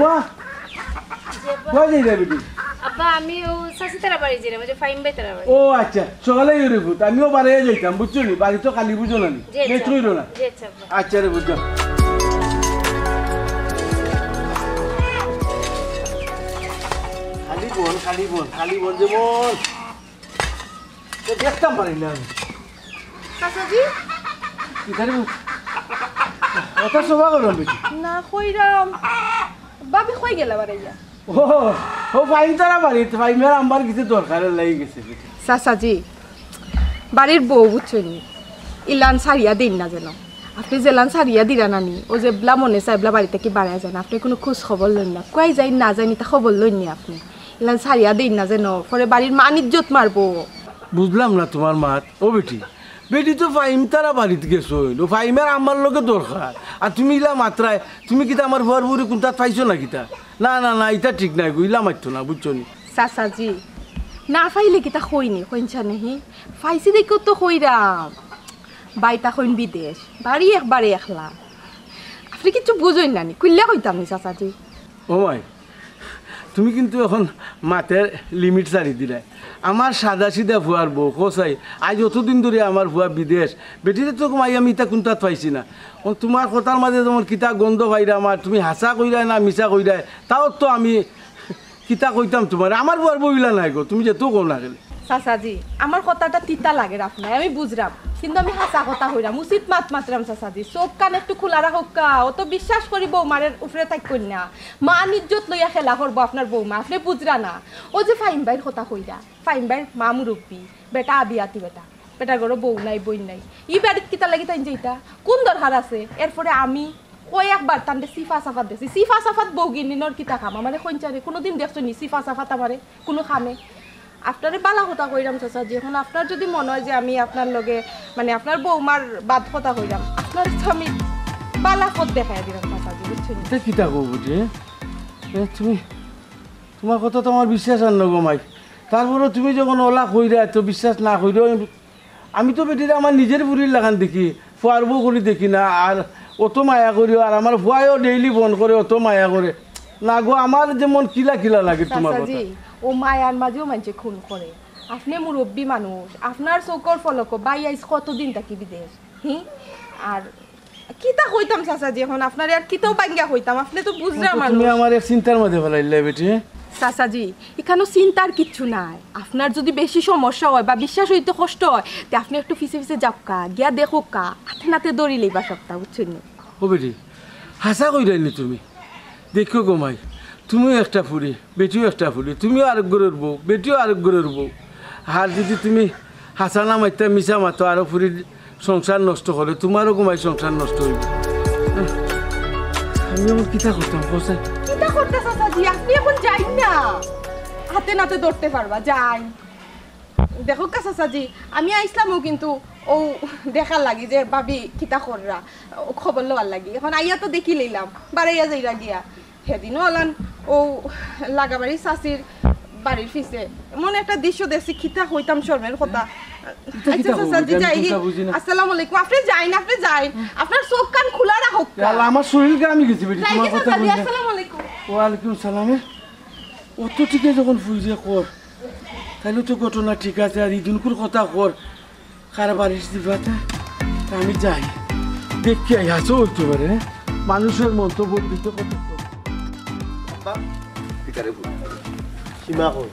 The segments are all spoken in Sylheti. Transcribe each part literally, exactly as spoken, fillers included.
মা, কই যাইরা বেটি? আব্বা, আমি ও চাচি তারা বাড়ি যাইরাম, ওই যে ফাহিম ভাই তারা বাড়ি। ও আচ্ছা, সকালে ইউরি ফুত, আমিও বাড়াইয়া যাইতাম, বুঝছো নি? বাড়ি তো খালি বুঝো না নি? জি, আচ্ছা। লেট কইরো না। জি, আচ্ছা, আব্বা। আচ্ছা রে, বুঝছো। খালি বন, খালি বন, খালি বন যেমন। তো দেখতাম পারি না আমি। চাচাজি? কিতারে বল? কথা সভা করলাম বেটি। না, কইরাম। ভাবি কই গেলা বাড়াইয়া? ও, ও ফাহিম তারা বাড়িত, ফাহিমর আম্মার কিছু দরকারে লাগি গেছে বেটি। চাচাজি, বাড়ির বউ বুঝছইন নি? ইলান ছাড়িয়া দেইন না যেন। আপনে যেলান ছাড়িয়া দিরা নানি, ও যেবলা মনে চায় এবলা বাড়ি থাকি বাড়াইয়া যাইন। আপনে কুনু খোঁজ খবর লইন না। কুয়াই যাইন না যাইন, ইতা খবর লইন নি আপনে। ইলান ছাড়িয়া দেইন না যেন, পরে বাড়ির মান ইজ্জত মারবো। বুঝলাম না তুমার মাত। ও বেটি, বেটি তো ফাহিম তারা বাড়িত গেছইন, ও ফাহিমর আম্মার লগে দরকার। আর তুমি ইলা মাতরায়, তুমি কিতা আমার ফুয়ার বউরে কুন্তাত পাইছো না কিতা? না, না, না, ইতা ঠিক নায় গো, ইলা মাততো না, বুঝছো নি? চাচাজি, না পাইলে কিতা কইনি, কইনছা নাহি? পাইছি দেখিও তো কইরাম। ভাই থাকইন বিদেশ, বাড়ি একবারে একলা। আপনে কিচ্ছু বুঝইন না নি, খুলিয়া কইতাম নি চাচাজি। ও মাই, তুমি কিন্তু অখন মাতের লিমিট ছাড়ি দিলায়। আমার সাদাসিধা ফুয়ার বউ, কও চাই, আইজ অতদিন ধরি আমার ফুয়া বিদেশ, বেটিরে তো কমাই আমি ইতা কুন্তাত পাইছি না। অখন তুমার কথার মাঝে যেমন কিতা গন্ধ পাইরাম, আর তুমি হাছা কইরায় না মিছা কইরায়, তাও তো আমি কিতা কইতাম তুমারে, আমার ফুয়ার বউ ইলা নায় গো, তুমি যেতাউ কও না কেনে। চাচাজি, আমার কথাটা তিতা লাগের আপনার, আমি বুঝরাম, কিন্তু আমি হাছা কথা কইরাম, উচিত মাত মাতরাম চাচাজি, চউখ কান একটু খুলা রাখউক্কা, অত বিশ্বাস করি বউমার উপরে থাকইন না, মান ইজ্জত লইয়া খেলা করবো আপনার বউমা, আপনে বুঝরা না। ও যে ফাহিম ভাইর কথা কইরা, ফাহিম ভাইর মা মুরব্বি, বেটা আবিয়াতি বেটা, বেটার ঘরো বউ নাই, বইন নাই, ই বাড়িত কিতার লাগি তাইন যাইতা, কুন দরকার আছে? এরপরে আমি কয়েকবার তানরে সিফা সাফাত দিছি। সিফা সাফাত বউগিন্নির কিতা কাম? আমারে কইনছারে কুনুদিন দেখছইন নি সিফা সাফাত আমারে কুনু কামে? আপনারে বালা কথা কইরাম চাচাজি, অখন আপনার যুদি মনে অয় যে আমি আপনার লগে, মানে, আপনার বউমার বাদ কথা কইরাম, আপনারে তো আমি বালা পথ দেখাইয়া দিরাম চাচাজি, বুঝছইন নি? ইতা কিতা কও বেটি, এ? এ, তুমি, তুমার কথা তো আমার বিশ্বাস অর না গো মাই। তারপরেও তুমি যখন অলা কইরায়, তো বিশ্বাস না কইরায়, আমি তো বেটিরে আমার নিজর ফুরির লাখান দেখি, ফুয়ার বউ করি দেখি না, আর অত মায়া করিও, আর আমার ফুয়ায়ও ডেইলি ফোন করে, অত মায়া করে। না গো, আমার যেমন কিলা কিলা লাগে তুমার কথা। চাচাজি, ও মায়ার মাঝেও মানষে খুন করে। আপনে মুরব্বি মানুষ, আপনার চউখর ফলকো ভাই আইজ কতদিন থাকি বিদেশ, হি? আর কিতা কইতাম চাচাজি, অখন আপনারে আর কিতাও ভাঙ্গিয়া কইতাম, আপনে তো বুঝরা মানুষ। তুমি আমারে চিন্তার মাঝে ফালাইলায় বেটি। চাচাজি, ইখানো চিন্তার কিচ্ছু নাই। আপনার যুদি বেশি সমস্যা অয় বা বিশ্বাস অইতে কষ্ট অয়, তে আপনে একটু পিছে পিছে যাউক্কা, গিয়া দেখউক্কা, হাতে নাতে ধরি লইবা সবটা, বুঝছইন নি? ও বেটি, হাছা কইরায় নি তুমি? দেখিও গো মাই, তুমিও একটা ফুরি, বেটিও একটা ফুরি, তুমিও আরক ঘরর বউ, বেটিও আরক ঘরর বউ। আর যুদি তুমি হাছা না মাততায় মিছা মাতো, আরো ফুরির সংসার নষ্ট করলে, তুমারও গো মাই সংসার নষ্ট অইবো। আমি অখন কিতা করতাম, কও চাই? কিতা করতা চাচাজি? আপনে অখন যাইন না, হাতে নাতে ধরতে পারবা, যাইন। দেখউক্কা চাচাজি, আমি আইছলামউ কিন্তু অউ দেখার লাগি যে ভাবি কিতা কররা, অউ খবর লওয়ার লাগি। অখন আইয়া তো দেখি লইলাম, বাড়াইয়া যাইরা গিয়া। হেদিনও অলান অউ লাগাবাড়ি চাচির বাড়ির পিছে এমন একটা দৃশ্য দেখছি, কিতা কইতাম শরমের কথা। ইটা কিতা আচ্ছা, কইবো? চাচাজি, আমি যাই। কুন্তা বুঝি না। আসসালামু আলাইকুম। আপনে যাইন, আপনে যাইন। আপনার চউখ কান খুলা রাখউক্কা। আল্লাহ, আমার শরীর ঘামি গেছে বেটি, যাই তুমার গেছে কথা চাচাজি, বুঝি না। আসসালামু আলাইকুম। ওয়ালাইকুম সালাম। এ? অত টিকে যখন ফুইরে কর, তাইলে তো ঘটনা ঠিক আছে। আর ইদুনকুর কথা কর, কার বাড়ির সিফাতে আমি যাই, দেখি আই, হাছাউ অইতে পারে, হ্যাঁ? মানুষর মন তো বদলিতে কত। আব্বা, কিতারে ফুল? সীমা কই?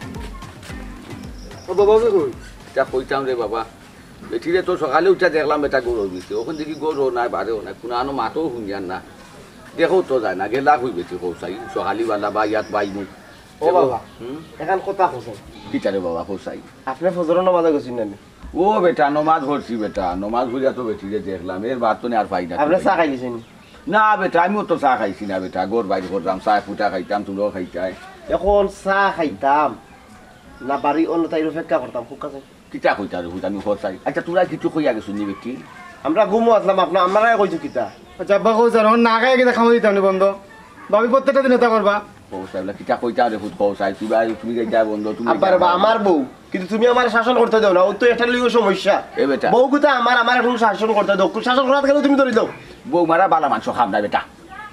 ও বাবা, কই? ইটা কইতাম রে বাবা, বেটিরে তো সকালে উঠিয়া দেখলাম বেটা ঘরর ভিতরে, অখন দেখি ঘরও নাই, বারেও নাই, কুনু আনো মাতও হুনিয়ার না, দেখাও তো যায় না, গেলা কই বেটি কও চাই, সকালে বালা বা ইয়াত বাই মুখ। ও বাবা, হুম? এখান কথা কও চাই। কিতারে বাবা কও চাই? আপনে ফজরর নামাজো গেছইন না নি? ও বেটা, নমাজ পড়ছি বেটা, নমাজ পড়িয়া তো বেটিরে দেখলাম, এর বাদ তো নি আর পাই না। আপনে চা খাইলিছইন নি? না বেটা, আমিও তো চা খাইছি না বেটা, ঘর বাইর করলাম, চা ফুটা খাইতাম, তুমরাও খাইতায়। অখন চা খাইতাম না বাড়ি অন্য তাইর অপেক্ষা করতাম, খুব কাছে। কিতা কইতা রে হুত, আমি কও চাই। আচ্ছা, তুমরা কিচ্ছু কইয়া গেছো নি বেটি? আমরা ঘুমো আছলাম, আপনা-, আমরারে কইছো কিতা? আচ্ছা, আব্বা কও চাই, অখন না খাইয়া কিতা খামো দিতাম নি বন্ধ? ভাবি প্রত্যেকটা দিন ইতা করবা। কও চাই, বলে, কিতা কইতা রে হুত, কও চাই, তুই ভাই, তুমি যাইতা বন্ধ, তুমি আব্বা রে যাইতা বা, বন্ধ। আমার বউ, কিন্তু তুমি আমারে শাসন করতে দেও না, অউ তো একটা লইয়া সমস্যা। এ বেটা। বউ কিতা আমার, আমারে একটু শাসন করতে দেও, শাসন করাত গেলে তুমি ধরি দেও। বউ মারা বালা মানষর কাম নায় বেটা।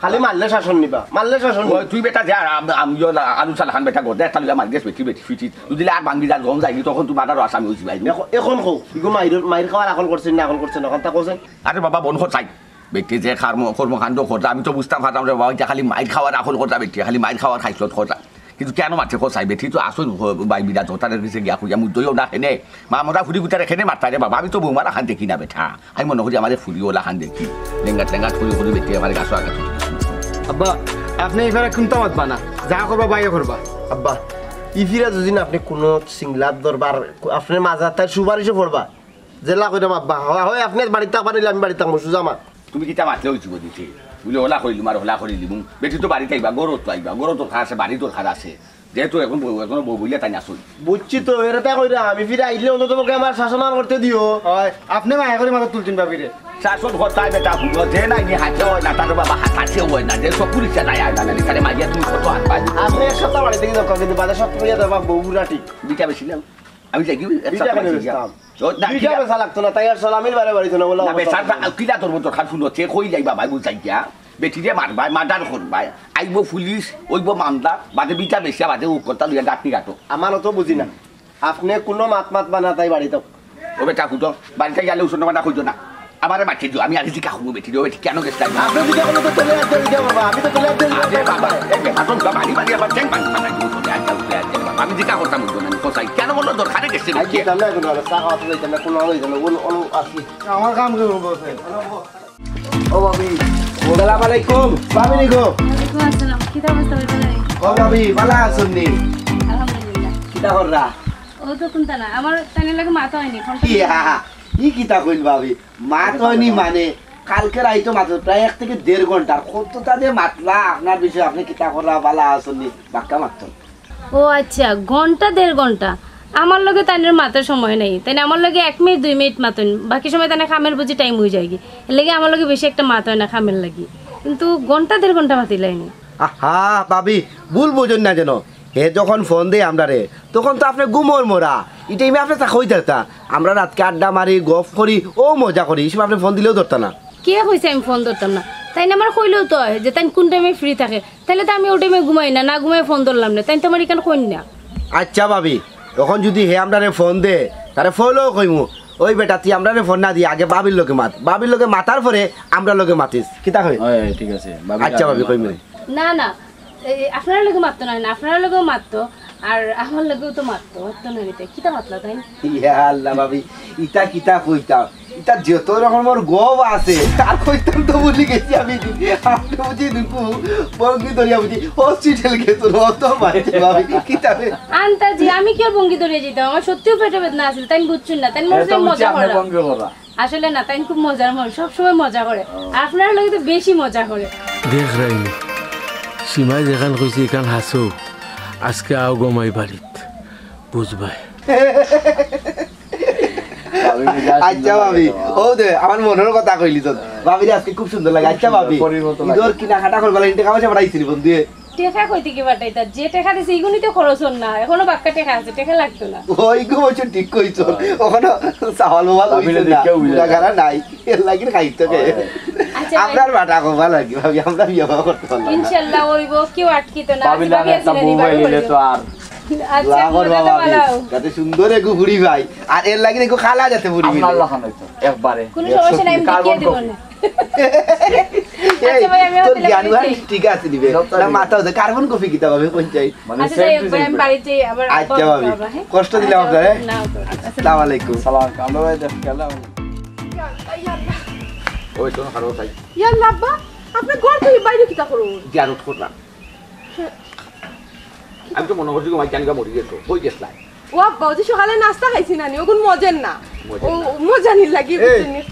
খালি মারলে শাসন নিবা, মারলে শাসন নিবা। তুই বেটা যা, আম-, আমিও আলু সালহান বেটা গদে একটা লইয়া মারি গেছ বেটি বেটি ফিটি। তুই দিলে আর ভাঙ্গি যা গম যায়নি, তখন তুই মার্ডারর আসামি অইছি ভাই। এখন, এখন কও, ইগু মাইর, মাইর খাওয়ার আকল করছেন না, আকল করছেন না, কথা কছেন। আরে বাবা, বন খরচাই। বেটি যে কর্ম-, কর্মকাণ্ড কররা, আমি তো বুঝতাম পারতাম রে বাবা, ইটা খালি মাইর খাওয়ার আকল কররা বেটি, খালি মাইর খাওয়ার খাইছত কররা। কিন্তু কেন মারছে কছাই? বেটি তো আসল ভাই বিরাট, তার কাছে গিয়া কইয়া মুদ্দইও না খেনে। মা মরা ফুরি গুতারে খেনে মারতা রে বাবা, আমি তো বৌমার আখান দেখি না বেটা। আমি মনে করি আমারে ফুরি ওলা খান দেখি। লেঙ্গাত লেঙ্গাত ফুরি ফুরি বেটি আমার গাছও আঘাত। আব্বা, আপনি এবারে কুন্তা মাতবা না, যা করবা বাইরে করবা। আব্বা, ইফিরা যদি না আপনি কোনো সিংলাপ দরবার, আপনি মাজার তার সুপারিশে পড়বা। জেলা কইরাম আব্বা, হয়, হয় আপনি বাড়িত থাকবা, নাইলে আমি বাড়িত থাকবো, সুজা মাত। তুমি কিতা মাতলে অইছি বুঝিছি? বুলে হলা করিলিম আর হলা করিলিম। বেটি তো বাড়িত আইবা, ঘরো তো আইবা, ঘরো দরকার আছে, বাড়ি দরকার আছে। যেহেতু এখন বউ, এখনো বউ বইলে তাই না শুন। বুঝছি তো, এরা তাই কইরা, আমি ফিরে আইলে অন্তত পক্ষে আমার শাসন আর করতে দিও। হয়, আপনি মায়া করে মাথা তুলছেন ভাবিরে। শাসন করতে হয় বেটা, হুনো, যে নাই নি হাতে হয় না, তার বাবা হাত হাতে হয় না, যে সব পুলিশে নাই আয় না, তারে মাইয়া তুমি কত হাত পাই। আপনি এক সপ্তাহ বাড়ি থেকে দরকার, কিন্তু বাদে সব কইয়া দেবা বউ বুড়া ঠিক। বিটা বেশি না? আমি যাই কি, এক বিটা সপ্তাহ কেন বেশি বেচতাম? যাও। ও, না, বিটা ঠিক আছে। বেচা লাগতো না, তাই আর সালামির বারে বাড়িতে না, বলে না, আমার বেচার কথা দা-, কিলা তোর মতো খান শুনো, সে কই যাই বাবা, বুঝাই গিয়া, বেটিরে মারবায়, মার্ডার করবায়, আইবো পুলিশ, ওইবো মামলা, বাদে বিটা বেচিয়া, বাদে ও কথা লইয়া ডাকনি কাটো। আমার অত বুঝি না, আপনি কোনো মাত মাত বানা তাই বাড়িত। ও বেটা, হুটো, বাড়িতে গেলে উসুন বানা কইতো না। আমারে মারতে দিও, আমি আগে জিকা করবো বেটি, ও বেটি কেন গেছে? আপনি জিকা করলে তো তোলে আর দেরি যাবো না, আমি তো তোলে আর দেরি আরে যাবো বাবা, না। এই বেটা তো বাড়ি বাড়ি আবার ঠ্যাং ভাঙি ফালাই দিবো তোলে, আচ্ছা, উঠে আচ্ছা বাবা। আমি জিকা করতাম উঠবো না, আমি কোথায়? কেন বললো দরকারে গেছে না? আইতাম না এখন, আর চা খাওয়াতে যাইতাম না, কোনো যাইতাম না, ও, ও, আসি। আমার কাম কি করবো, স্যার? ও ভাবি, আসসালামু আলাইকুম। ভাবি নি গো? ওয়ালাইকুম আসসালাম। কিতা অবস্থা, ভাই? ও ভাবি, ভালা আছইন নি? আলহামদুলিল্লাহ। কিতা কররা? ও তো কুন্তা না, আমার তাইনর লগে মাত অয়নি, ফোন ইয়া, ই কিতা কইন ভাবি? মাত অয়নি মানে, কালকে রাইতো মাত্র প্রায় এক থেকে দেড় ঘন্টা, কততা যে মাতলা আপনার বিষয়ে, আপনি কিতা কররা, ভালা আছইন নি, বাক্কা মাততো। ও আচ্ছা, ঘন্টা দেড় ঘন্টা। আমার লগে তাইনর মাতার সময় নাই। তাইন আমার লগে এক মিনিট, দুই মিনিট মাতইন। বাকি সময় তাইন কামের বুঝি টাইম অই যায়গি। এর লাগি আমার লগে বেশি একটা মাত অয় না কামের লাগি। কিন্তু ঘন্টা দেড় ঘন্টা মাতিলাইনি। আহা, ভাবি, ভুল বুঝইন না যেন। হে যখন ফোন দেয় আমরারে, তখন তো আপনি ঘুমর মরা। ই টাইমে আপনি তা কই থাকতা? আমরা রাতকে আড্ডা মারি, গফ করি, ও মজা করি। ই সময় আপনি ফোন দিলেও ধরতা না। কে কইছে আমি ফোন ধরতাম না? তাইন আমারে কইলেও তো অয় যে তাইন কোন টাইমে ফ্রি থাকে। তাইলে তো আমি ও টাইমে ঘুমাই না, না ঘুমাই ফোন ধরলাম না, তাইন তো আমারে ইখান কইন না। আচ্ছা ভাবি, অখন যুদি হে আমরারে ফোন দে, তারে ফোনও কইমু, "ওই বেটা, তুই আমরারে ফোন না দিয়া আগে ভাবির লগে মাত, ভাবির লগে মাতার পরে আমরার লগে মাতিস।" কিতা কইন? অয়, অয়, ঠিক আছে। ভাবি আচ্ছা ভাবি, কইমু। না, না, এই আপনারার লগে মাততো না, না, আপনারার লগেও মাততো, আর আমার লগেও তো মাততো, মাততো না রে, কিতা মাতলা তাইন? ইয়া আল্লাহ ভাবি, ইতা কিতা কইতাম? ইতা যত রকমর গপ আছে, আর কইতাম তো ভুলি গেছি আমি। আপনি বুঝি নুকু ভঙ্গি ধরিয়া বুঝি হসপিটাল গেছো, রত মারছে ভাবি, কিতা রে? আন্তাজি, আমি কি আর ভঙ্গি ধরিয়া যাইতাম? আমার সত্যিও পেটে বেদনা আছিল, তাইন বুঝছইন না, তাইন মনে হয় মজা করা। আসলে না, তাইন খুব মজার মানুষ, সবসময় মজা করে। ও। আপনার লগে তো বেশি মজা করে। দেখ রাইনি, সীমায় যেখান কইছে এখান হাসো, আজকে আও গমাই বাড়িত, বুঝবায়। আচ্ছা ভাবি, ও দে, আমার মনের কথা কইলি তো। ভাবিরে আজকে খুব সুন্দর লাগে। আচ্ছা ভাবি, পরিবর্তন লাগে। ঈদর কেনাকাটা করবার লাগি টেকা পয়সা পাঠাইছিলি বন্ধু? টেকা কই থাকি পাঠাইতা? যে টেকা দিছে, ইগুনি তো খরচ অর না। এখনো বাক্কা টেকা আছে, টেকা লাগতো না। ওই গো, বলছো, ঠিক কইছো। হ্যাঁ। ওখানে চাওয়াল মাওয়াল ভাবিরে হইছে না, দেখে উইলা। গুড়া গাড়া নাই। এর লাগি খাইতে কে? হ্যাঁ। আচ্ছা, আপনার ভাই। বাটা কবা লাগি, ভাবি, আমরা বিয়া বাবা করতে পারলাম না। ইনশাআল্লাহ অইবো, কেউ আটকিত না। ভাবি আচ্ছা, লাগে ভাবি একটা আছি, বউ রেডি পাইলে করে তো আর আচ্ছা, লাগর মজা তো বাবা, বালাও। যাতে সুন্দর একটু ফুড়ি পাই। আর এর লাগি একটু খালা যাতে ফুড়ি আপনার মিলে। লাখান হইতো, একবারে। কোনো সমস্যা নাই, আমি কার্বন দেখিয়ে দেবো কপি। না। এই, আচ্ছা ভাই, আমি তোর হয়তো জ্ঞান লাগবে জ্ঞান যে। ঠিক আছে দিবে। ডক্টর না, দিবে। মাথা হচ্ছে কার্বন কপি কিতা ভাবে কোন চাই? মানে আচ্ছা, যাই সেম হোক টু ভাই, সেম। আমি বাড়িতে আবার আচ্ছা, ভাবি। বাবা, হ্যাঁ? কষ্ট দিলাম আচ্ছা, আপনারে। না, আচ্ছা। আসসালামু আলাইকুম। সালাম, আমরা ভাই দেখ, গেলাম। ওই শোনো, খারাপ তাই। ইয়াল্লা আব্বা, আপনি ঘর থেকে বাইরে কিতা করুন? জিয়ারত করলাম। আমি তো মনে করছি তোমার জানগা মরি গেছো, কই গেছলায়? ও আব্বা, ওই যে সকালে নাস্তা খাইছি না নি, ওগুন মজের না। মজের ও, না। মজা নি লাগি, এই, বুঝছেন নি?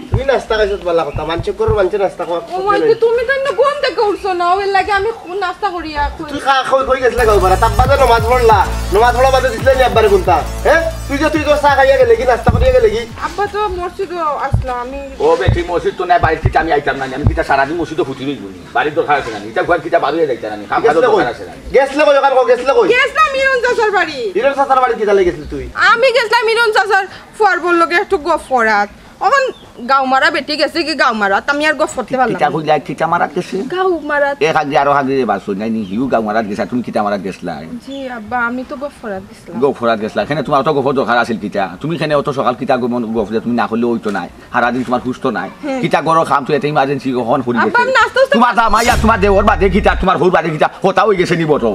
তুমি নাস্তা খাইছো তো ভালা কথা, মানষে করো, মানষে নাস্তা খাওয়া ও মাই গো, তুমি তো ইন্না ঘুম থেকে উঠছো না, ওই লাগে আমি খু-, নাস্তা করিয়া কই। তুই খা, কই, কই গেছলে গাও বারা? তার বাদে নমাজ পড়লা, নমাজ পড়া বাদে দিছলে নি আব্বারে কোনটা? হ্যাঁ? তুই যে, তুই তো চা খাইয়া গেলে কি, নাস্তা করিয়া গেলে কি? আব্বা তো মসজিদও আসলো, আমি ও বেটি, মসজিদ তো নাই, বাড়ির থেকে আমি আইতাম না, আমি কিতা সারাদিন মসজিদও ফুটি রইব নি? বাড়ির দরকার আছে না নি? ইটা ঘর কিতা বাড়িয়ে যাইতা না নি? কাম কাজের গেছলে কই? দরকার আছে না নি? গেছলে কই? ওখান কই গেছলে কই? গেছলাম মিলন চাচার বাড়ি। মিলন চাচার বাড়ি কিতা লাগি গেছলি তুই? আমি গেছলাম মিলন চাচার ফুয়ার বউর লগে একটু গফ করাত। অখন গাউ মারা বেটি গেছে কি গাউ মারাত, আমি আর গফ করতে পারলাম কিতা না। কইলা, কিতা মারাত গেছে? গাউ মারাত। এক আগি আরো আগি রে বাসু, নাই নি, হিউ গাউ মারাত গেছে, তুমি কিতা মারাত গেছলা? জি আব্বা, আমি তো গফ করাত গেছিলাম। গফ করাত গেছলা, কেনে তুমার অত গফর দরকার আছিল কিতা? তুমি কেনে অত সকাল কিতা গো মন গফ যে তুমি না করলে অইতো নায়, সারাদিন তুমার হুশ তো নাই। হ্যাঁ। কিতা গরো কাম তুই এত ইমার্জেন্সি অখন করি আব্বা, গেছে। আমি নাস্তা উস্তা তুমার জামাই আর তুমার দেওর বাদে কিতা, তুমার হউর বাদে কিতা, হতা অই গেছে নি বড়?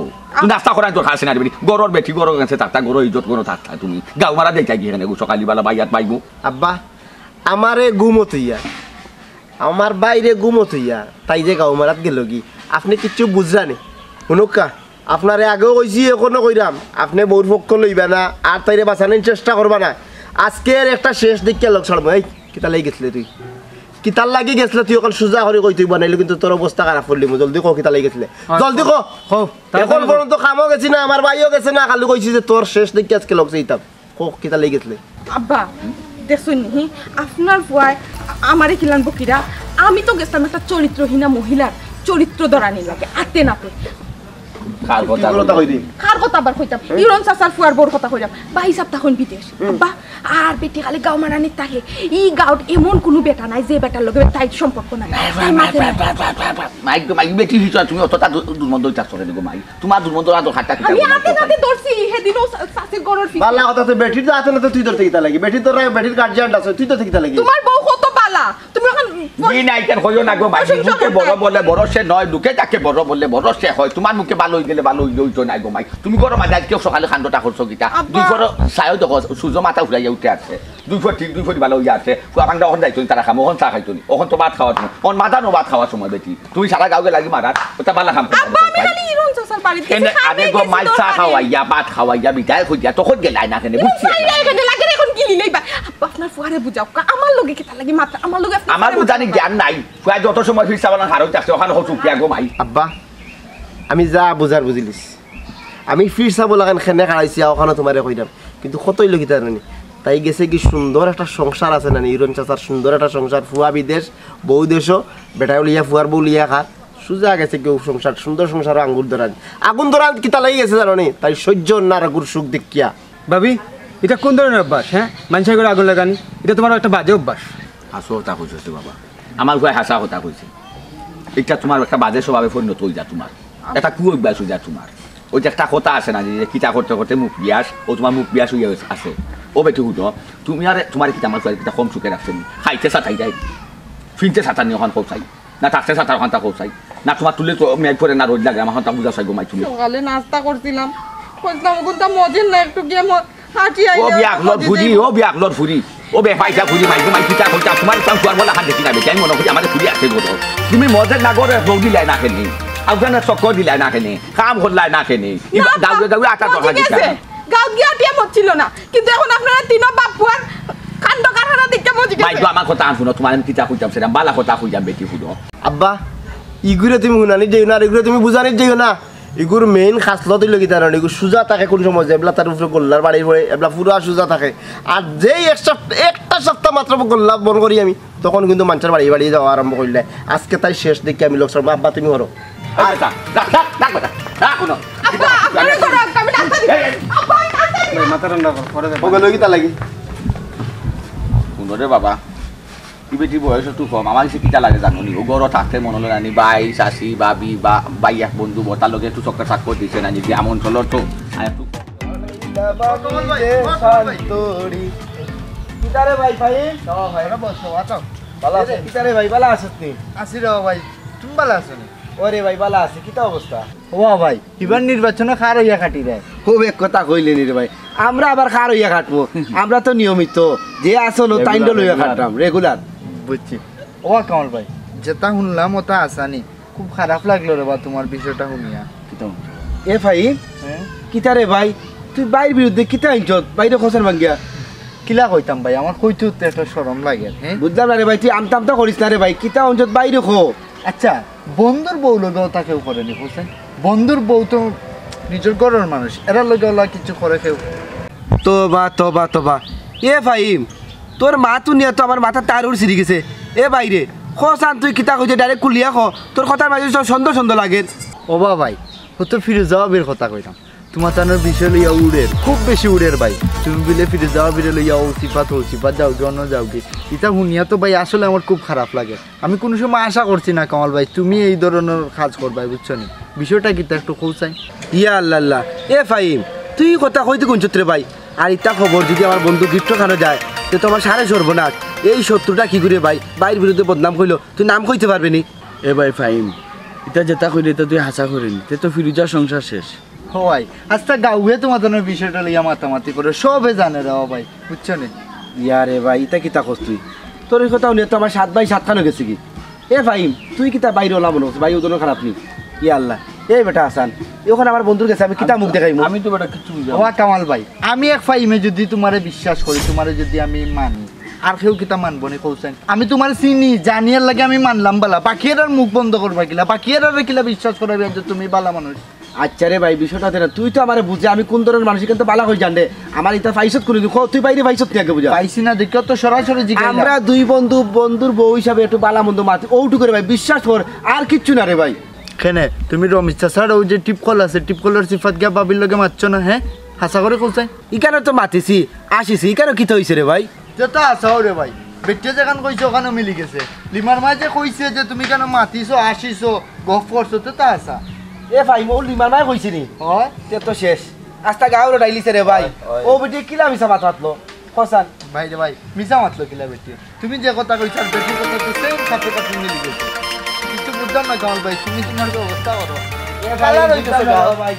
তুমি নাস্তা করার দরকার আছে না রে বেটি, গরর বেটি গরর গেছে থাকতা, গরর ইজ্জত গরর থাকতা তুমি। গাউ মারা যাইতা কি কেনে গো সকালি বেলা বাইয়াত বাইবো? আব্বা, আমারে ঘুমো থইয়া, আমার বাইরে ঘুমো থইয়া, তাই যে গাউ মারাত গেল কি? আপনে কিচ্ছু বুঝরা নি। হুনুক্কা, আপনারে আগেও কইছি, এখনো কইরাম, আপনে বউর পক্ষ লইবা না, আর তাইরে বাঁচানির চেষ্টা করবা না। আজকের একটা শেষ দেখিয়া লগ ছাড়মু। এই, কিতার লাগি গেছলে তুই? কিতার লাগি গেছলে তুই? অখন সুজা করি কইতে অইবো, নাইলে কিন্তু তোর অবস্থা খারাপ করিলিমু। জলদি ক, কিতার লাগি গেছলে? জলদি ক। কও, তাড়াতাড়ি কও। অখন পর্যন্ত কামো গেছি না, আমার বাইও গেছে না, খালি কইছি যে তোর শেষ দেখিয়া আজকে লগ চাইতাম। কও, কিতার লাগি গেছলে? আব্বা, দেখছইন নি, আপনার ফুয়ায় আমারে কিলান বকিরা, আমি তো গেছলাম একটা চরিত্রহীনা মহিলার চরিত্র ধরানির লাগি, আতে নাতে। কার কথা কইতাম? কার কথা আবার কইতাম? ইরন চাচার ফুয়ার বউর কথা কইরাম। ভাইসাব থাকইন বিদেশ। আব্বা, আর বেটি খালি গাউ মারানিত থাকে। ই গাউত এমন কুনু বেটা নাই যে বেটার লগে তাইর সম্পর্ক নাই। তাই মাতে নাই। মাইক, মাইক, বেটি হিসা তুমি অতটা দু-, দুর্মন্দ অইতাছ কেনে গো মাই? তুমার দুর্মন্দ আর দরকারটা কিতা? আমি আতে নাতে ধরছি, হেদিনও চা-, চাচির ঘরর ফিছে। বালা কথা তো বেটির তো আতে নাতে তুই ধরতে কিতা লাগি? বেটির তো রা-, বেটির গার্জিয়ান আছে, তুই ধরতে কিতা লাগি? তুমার বউ কত বালা। তুমি অখন জি নাই কেন কইও না গো মাই, প্রশংসা মুখে করতায়। বড় বলে বড় সে নয়, লোকে যাকে বড় বলে বড় সে হয়। তুমার মুখে ভালো অই গেলে ভালো অইলে অইতো না গো মাই। তুমি করো মাঝে আজকে সকালে কাণ্ডটা করছো কিতা? আব্বা। দুই ফর সায়ও দেখো, সূর্য মাথা ঘুরাইয়া উঠে আছে। দুই ফর ঠিক, দুই ফর ভালো অইয়া আছে। ফুয়া ভাঙ্গা অখন যাইতো নি, তারা খামো, অখন চা খাইতো নি। অখন তো ভাত খাওয়ার সময়। অখন মাথা নো ভাত খাওয়ার সময় বেটি। তুমি সারা গাউগে লাগি মারার, ওটা বালা কাম করো। আব্বা, আমি খালি ইরন চাচার বাড়িত কেনে গেছি, আগে গো খাইতে মাই গেছি, চা দরকার খাওয়াইয়া, ভাত খাওয়াইয়া, বিদায় করিয়া, তখন গেলাই না কেনে, ইরন বুঝছি চাইলে না। এখানে লাগে রে, অখন গিলি লইবা। আব্বা, আপনার ফুয়ারে বুঝাও, কা-, আমার লগে কিতা লাগি মাতরা, আমার লগে আপনার আমার ফুয়ারে বুঝানি মাতরা। জ্ঞান নাই। ফুয়া যত সময় ফিরসা বলান হারই থাকছে, অখান হো চুপিয়া গো মাই। আব্বা, আমি যা বুঝার বুঝিলিছি। আমি ফিরসা বলাখান কেনে খাড়াইছি, অখানো তুমারে কইরাম। কিন্তু কতই লগি তার নানি। তাই গেছে কি সুন্দর একটা সংসার আছে নানি, ইরন চাচার সুন্দর একটা সংসার, ফুয়া বিদেশ, বউ দেশো, বেটায় লইয়া ফুয়ার বউ লইয়া খার। সুজা গেছে কেউ সংসার, সুন্দর সংসারো আঙ্গুর ধরান। আগুন ধরান কিতা লাগি গেছে জানো নি? তাই সহ্য অর না আর আগুর সুখ দেখিয়া। ভাবি, ইটা কুন ধরনের অভ্যাস, হ্যাঁ? মানষর ঘরো আগুন লাগানি? ইটা তুমার একটা বাজে অভ্যাস। হাছা কথা কইছস রে বাবা। আমার ফুয়ায় হাছা কথা কইছে। ইটা তুমার একটা বাজে স্বভাবে পরিণত অই যা তুমার। একটা কুঅভ্যাস অই যা তুমার। ওই যে একটা কথা আছে না, যে কিতা করতে করতে মুখ বিয়াস, ও তুমার মুখ বিয়াস অইয়া আছে। ও বেটি হুনো, তুমি আর তুমার কিতা আমার ফুয়ায় কিতা কম সুখে রাখছে নি? খাইতে সাতাই যায়, ফিনতে সাতানি অখান কও চাই। না থাকতে সাতার খান্তা কও চাই। না তুমার তুলে তো মেঘ পড়ে না রইদ লাগে, আমার খান্তা বুঝা চাই গো মাই তুমি। সকালে নাস্তা করছিলাম, কইছিলাম, "ওগুনটা মজিল না, একটু গিয়া ম-, হাঁটি আইলে ও বিয়াকলর ফুরি, ও বিয়াকলর ফুরি, ও বেফাইসা ফুরি, মাই গো মাই কিতা কইতা, তুমার ইতাম ফুয়ার বলা হাত দেখি না বেটি, আমি মনো করি আমার ফুরি আছে গো। তুমি মজের না গরে রোগ দিলাই না কেনে, আউখানে চক্কর দিলাই না কেনে, কাম করলাই না কেনে, ইবা না, গাউয়ে গাউয়ে আটা মজি দরকার দিতা।" গেছে। গাউত গিয়া আটিয়া মজছিল না, কিন্তু অখন আপনারা তিনো বাপ ফুয়ার কাণ্ড কারখানা দেখিয়া মজি গেছে। মাই গো, আমার কথা আন হুনো, তুমার আমি কিতা কইতাম, সেটা বালা কথা কইতাম, বেটি হুনো। আব্বা, ইগুরে তুমি হুনানিত যাইও না, আর ইগুরে তুমি বুঝানিত যাইও না। ইগুর main খাসলত অইলো কিতা জানো নি? ইগু সুজা থাকে কুন সময় যে এবলা তার উপরে গোল্লার বাড়ি পড়ে, এবলা পুরা সুজা থাকে। আর যেই এক সপ্তাহ, একটা সপ্তাহ মাত্র গোল্লা বন্ধ করি আমি, তখন কিন্তু মানষর বাড়ি বাড়ি যাওয়া আরম্ভ করিলে। আজকে তাই শেষ দেখিয়া আমি লগ ছাড়মু। আব্বা, তুমি করো। এই বেটা, রাখ, রাখ, রাখ বেটা, রাখ হুনো। আব্বা, আপনারে করো, আমি নাস্তা দিই। এই, এই। আব্বা, আমি নাস্তা দিই। মাথা ঠান্ডা কর, পরে দেখো। ও গেল কিতা লাগি? হুনো রে বাবা, ই বেটি বয়স একটু কম, আমার কাছে কিতা লাগে জানো নি? ও ঘরো থাকতে মনে অইলো নানি, ভাই, চাচি, ভাবি, বা, ভাই এক বন্ধু, বতার লগে একটু চক্কর চাক্কর দিছে নানি, গ্রাম অঞ্চলর তো। আর একটু কিতা রে ভাই, ভাই? ও ভাই। আরে বসো, আছো। ভালা আছো? কিতা রে ভাই, ভালা আছো নি? আছি রে ভাই, তুমি ভালা আছো নি? ওরে ভাই, ভালা আছি, কিতা অবস্থা? ও ভাই, ইবার নির্বাচনো কার অইয়া কাটি রে? খুব এক কথা কইলে নি রে ভাই, আমরা আবার কার অইয়া কাটবো? আমরা তো নিয়মিত, যে আসলো তাইন দল অইয়া কাটতাম, regular। বুঝছি। ও কামাল ভাই, যেটা হুনলাম ওটা আসানি, খুব খারাপ লাগলো রে বা তুমার বিষয়টা হুনিয়া। কিতা? এ ভাই, হ্যাঁ? কিতা রে ভাই, তুই ভাইর বিরুদ্ধে কিতা আনছত? ভাইরে কছার ভাঙ্গিয়া। কিলা কইতাম ভাই, আমার কইতে উঠতে একটা শরম লাগে, হ্যাঁ? বুঝলাম না রে ভাই, তুই আমতা আমতা করিস না রে ভাই, কিতা আনছত ভাইরে ক। আচ্ছা, বন্ধুর বউ লগে ওটা কেউ করেনি, হোসেন? বন্ধুর বউ তো নিজর ঘরর মানুষ, এরার লগে ওলা কিছু করে কেউ। তোবা, তোবা, তোবা। এ ফাহিম, তোর মাত হুনিয়া তো আমার মাথার তার উড় ছিড়ি গেছে। এ ভাইরে, কছান তুই কিতা কইতে direct খুলিয়া ক, তোর কথার মাঝে সব সন্দেহ সন্দেহ লাগের। ও বা ভাই, ও তো ফিরোজা ভাবির কথা কইতাম। তুমাতানর বিষয় লইয়া উড়ের, খুব বেশি উড়ের ভাই। তুমি বিলে ফিরে যাওয়া, ফিরে লইয়া ও সিফাত, ও সিফাত যাওগি, অন্য যাওগি। ইতা হুনিয়া তো ভাই আসলে আমার খুব খারাপ লাগে। আমি কুনু সময় আশা করছি না কামাল ভাই তুমি এই ধরনর কাজ করবায়, বুঝছো নি? বিষয়টা কিতা একটু কও চাই। ইয়া আল্লাহ আল্লাহ, এ ফাহিম, তুই ই কথা কইতে কুনছত রে ভাই? আর ইতা খবর যুদি আমার বন্ধু গিফট খানো যায়, তে তো আমার সারে সর্বনাশ। এই শত্রুটা কি করে ভাই, ভাইর বিরুদ্ধে বদনাম কইলো, তুই নাম কইতে পারবে নি? এ ভাই ফাহিম, ইতা যেতা কইরে ইতা তুই হাছা করিস নি, তে তো ফিরুজার সংসার শেষ। ও ভাই, আস্তা গাউয়ে তুমাতানর বিষয়টা লইয়া মাতামাতি করে, সবে জানে রে ও ভাই, বুঝছো নি? ইয়া রে ভাই, ইতা কিতা কস তুই? তোর ই কথা হুনিয়া তো আমার সাত ভাই সাত খানো গেছে কি? এ ফাহিম, তুই কিতা ভাইরে অলা মনো করছস? ভাই অউ ধরনর খারাপ নি? ইয়া আল্লাহ, এই বেটা হাসান, অখন আমার বন্ধুর গেছে আমি কিতা মুখ দেখাইমু? আমি তো বেটা কিচ্ছু বুঝলাম না। ওয়া কামাল ভাই, আমি এক ফাহিমে যুদি তুমারে বিশ্বাস করি, তুমারে যুদি আমি মানি, আর কেউ কিতা মানবো নি কও চাইন? আমি তুমারে চিনি, জানিয়ার লাগি আমি মানলাম বালা। বাকি এরার মুখ বন্ধ করবায় কিলা? বাকি এরারে কিলা বিশ্বাস করাইবায় যে তুমি বালা মানুষ? আচ্ছা রে ভাই, বিষয়টা তে না, তুই তো আমারে বুঝে, আমি কুন ধরনর মানুষ, ইখান তো বালা করি জানরে। আমার ইতা পাইছত কুনুদিন, ক, তুই ভাইরে পাইছত নি আগে বুঝা? পাইছি না দেখিয়া তো সরাসরি জিগাইলাম। আমরা দুই বন্ধু, বন্ধুর বউ হিসাবে একটু বালা মন্দ মাতি, অউটুকু রে ভাই, বিশ্বাস কর, আর কিচ্ছু না রে ভাই। কেনে, তুমি রমিজ চাচার অউ যে টিপকল আছে, টিপকলর সিফাত গিয়া ভাবির লগে মাতছো না, হে? হাছা করি কও চাই। ইখানো তো মাতিছি, আসিছি, ইখানো কিতা অইছে রে ভাই? যেতা হাছা অউ রে ভাই, বেটিয়ে যেখান কইছে অখানো মিলি গেছে। লিমার মায়ে যে কইছে যে তুমি কেনে মাতিছো, আসিছো, গফ করছো, তেতা হাছা। এ ভাই, অউ লিমার মায়ে কইছে নি? অয়। তে তো শেষ। আস্তা গাউ লড়াইলিছে রে ভাই। অয়, অয়। অউ বেটিয়ে কিলা মিছা মাত মাতলো? কও চাইন। ভাই রে ভাই, মিছা মাতলো কিলা বেটিয়ে? তুমি যে কথা কইছো আর বেটির কথা তো same সাথে সাথে মিলি গেছে। কিচ্ছু বুঝলাম না কামাল ভাই, তুমি তুমার ব্যবস্থা করো। এ ভাই, কালা রইতেছে বুঝলাম না গাও। ভাই।